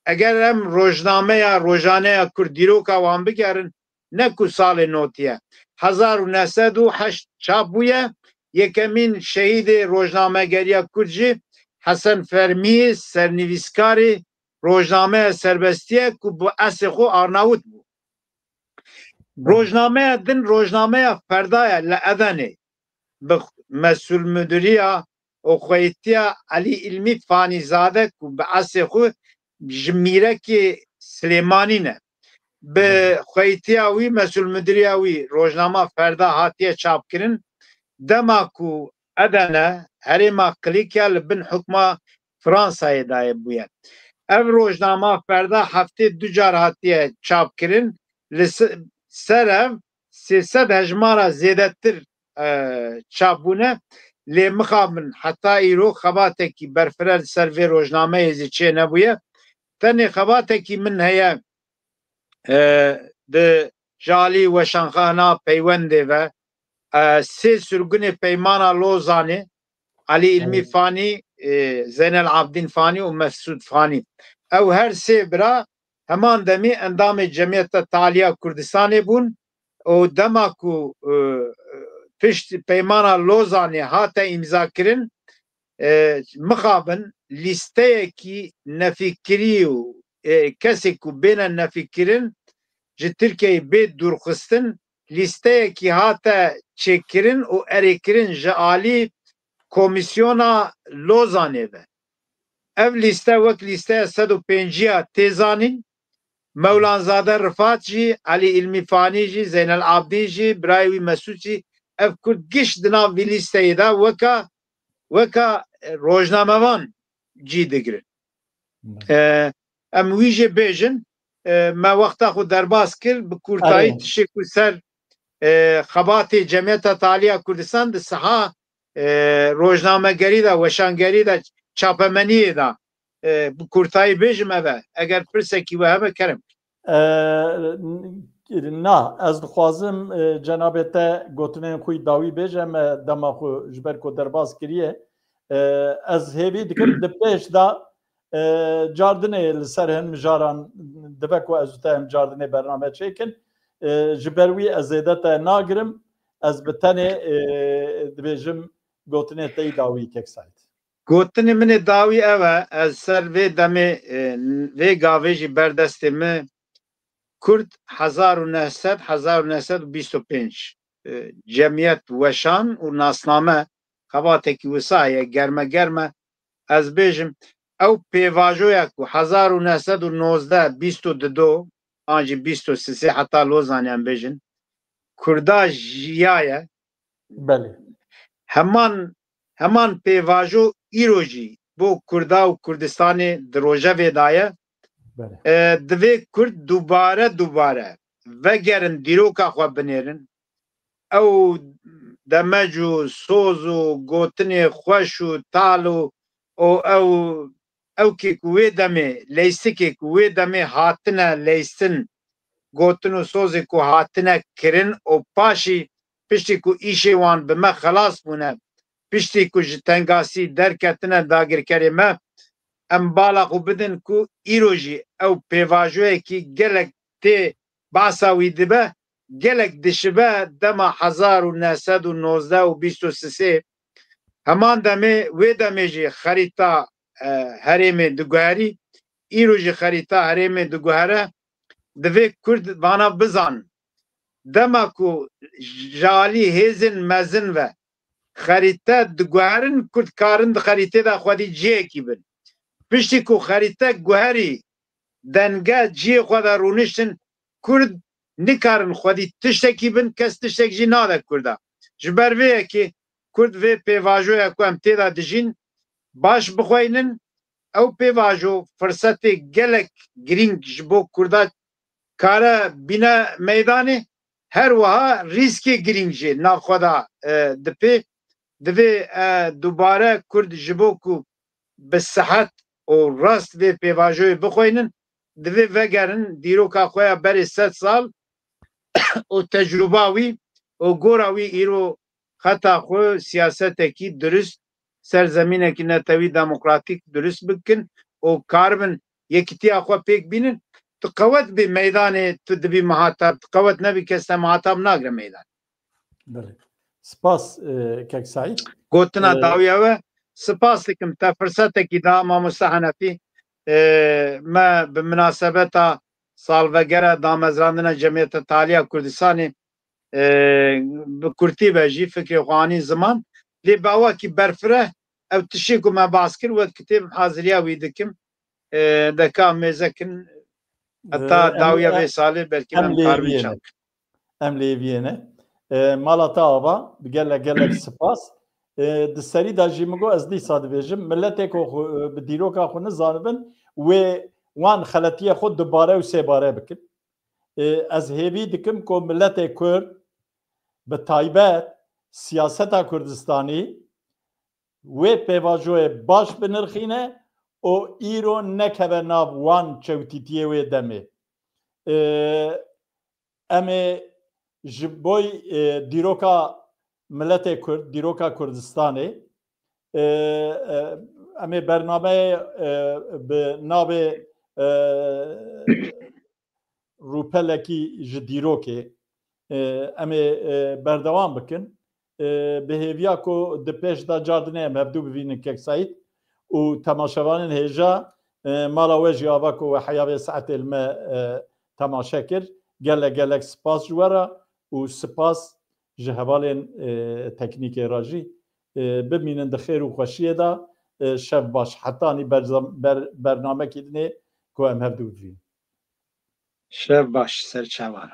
Eger em rojnameya, rojaneya Kurd dîroka wan bigerin, ne ku salê notî ye. Hezar û neh sed û heşt çap bûye. Yekemîn şehîdê rojnamegeriya Kurd jî Hesen Fermî, sernivîskarê rojnameya Serbestî ye ku bi esê xwe Arnawit bû. Rojnameya din rojnameya Ferda ye li Edenê. Bi mesul mudiriya û xweyîtiya Elî Îlmî Fanîzade ku bi esê xwe ji Mîrekê Silêmanî ne. Bi xweyîtiya wî, mesul mudiriya wî rojnama Ferda hatiye çapkirin. Dema ku Edene, herêma Kilîkya li bin hukma Fransayê daye bûye. Ev rojnama Ferda heftê du car hatiye çapkirin. Li se-, ser ev sê sed hejmara zêdetir, e, çap bûne. Lê mixabin heta îro xebatekî berfireh li ser vê rojnameyê zî çênebûye. Tenê xebatekî min heye, e, di ji alî weşanxana Peywendê ve, e, sê sirgunê Peymana Lozanê, Elî Îlmî Fanî, e, Zeynel Abdîn Fanî û Mefsûd Fanî. Ew her sê bira heman demî endamê Cemiyeta Talî ya Kurdistanê bûn û dema ku, e, pişt Peymana Lozanê hate îmzakirin, e, mixabin lîsteyekî nefîkirî û, e, kesê ku bêne nefîkirin ji Tirkiyeyê bê dûrxistin, lîsteyekî hate çêkirin û erêkirin ji alî Komîsyona Lozanê ve. Ev lîste wek lîsteya sed û pêncî ya tê zanîn. Mewlanzade Rifat jî, Elî Îlmî Fanî jî, Zeynel Abdîn jî, birayê wî Mesûd jî, ev Kurd giş di nav vî lîsteyê de weka, weka, e, rojnamevan cî digirin. E, em wî jî bêjin, e, me wexta xwe derbas kir, bi kûrtayî Erê. tişê ku ser, e, xebatê Cemiyeta Taliya Kurdistan di siha, e, rojnamegerî de, weşangerî de, çapemeniyê de, e, bi kûrtayî bêjim ev e. Eger pirsekî we hebe kerem. E, na, ez dixwazim, e, cenabê te gotinên xwe yî dawî bêje, me dema xwe ji ber ku derbas kiriye. E, ez hêvî dikim di pêş de, e, cardinê li ser hin mijaran dibe ku ez û te em cardinê bername çêkin. E, ji ber wî ez zêde te nagirim. Ez bi tenê, e, dibêjim gotinê te yî dawî kek Saîd. Gotinê min ê dawî ev e, ez ser vê demê, e, vê gavê jî ber destê min Kurd hezar û neh sed, hezar û neh sed û bîst û pênc, e, cemiyet weşan û nasname xebatekî wisa ye, germe germe. Ez bêjim, ew pêvajoya ku hezar û neh sed û nozdeh, bîst û dido, an jî bîst û sisê heta Lozanê em bêjin, Kurda jiyaye. Belê. Heman, heman pêvajo îro jî bo Kurda û Kurdistanê di rojevê de ye. Belê. E, divê Kurd dubare dubare vegerin, dîroka xwe binêrin. Ew demec û soz û gotinê xweş û tal û, û ew, ew kê ku wê demê, leysikê ku wê demê hatine leysin, gotin û sozê ku hatine kirin û paşî piştî ku îşê wan bi me xelas bûne, piştî ku ji tengasî derketine dagirkerê me, em bala xwe bidin ku îro jî ew pêvajoyekî gelek tê behsa wî dibe, gelek dişibe dema hezar û neh sed û nozdeh û bîst û sisê. Heman demê, wê demê jî xerîta, e, herêmê diguherî, îro jî xerîta herêmê diguhere, divê Kurd vana bizan. Dema ku ji alî hêzên mezin ve xerîte diguherin, Kurd karin di xerîtê de xwedî cihekî bin. Piştî ku xerîte guherî, denge cihê xwe de rûniştin, Kurd nikarin xwedî tiştekî bin, kes tiştek jî nade Kurda. Ji ber vê yekê Kurd vê pêvajoya ku em tê de dijîn baş bixweynin. Ew pêvajo firsetê gelek girîng ji bo Kurda kare bîne meydanê, her wiha rîskê girîng jê nav xwe de, e, dipê. Divê, e, dubare Kurd ji bo ku bi sihet û rast vê pêvajoyê bixweynin, divê vegerin dîroka xwe ya berê sed sal û tecrûba wî û gora wî îro xeta xwe siyasetekî dirust ser zemînekî netewî demokratîk dirust bikin û karibin yekîtiya xwe pêk bînin. Tu qewet bî meydanê, tu dibî muhatab, tu qewet nebî kes te muhatab nagire meydanê. Belê. Spas, e, kek Saîd. Gotina E, dawî ew e. Spas dikim te firsetekî da mamoste Henefî. E, me bi minasebeta salvegera damezrandina Cemiyeta Taliya Kurdistanê, e, bi kurtî ve jî fikrê xwe anî ziman. Lê bi awakî berfireh ew tiştê ku me bas kir, wek kitêb haziriya wî dikim. E, deka mêze kin heta E, em, dawiya e, vê salê belkî em em lê karibin viyê çap ne. Em lê viyê ne. E, mala te ava, bi gelek gelek spas. E, di serî de jî min got, ez dîsa dibêjim, miletê ku xwe, e, bi dîroka xwe nizanibin, wê wan xeletiyê xwe dubare û sêbare bikin. E, ez hêvî dikim ku miletê Kurd, bi taybet siyaseta Kurdistanî, wê pêvajoyê baş binirxîne û îro nekeve nav wan çewtîtiyê wê demê. E, em ê ji boy, e, dîroka miletê Kurd, dîroka Kurdistanê, e, e, em ê bernameyê, e, bi navê, e, rûpelekî ji dîrokê, e, em ê, e, berdewam bikin. E, bi hêviya ku di pêş de cardinê em hevdû bivînin kek Saîd û temaşevanên hêja, e, mala we jî ava ku we heya vê saetê li me, e, temaşe kir. Gelek gelek spas ji we re û spas ji hevalên, e, teknîkê re jî. E, bimînin di xêr û xweşiyê de, e, şev baş. Hetanî berzam-, ber-, bernamekî dinê ku em hevdû bivînin. Şev baş, ser çavan.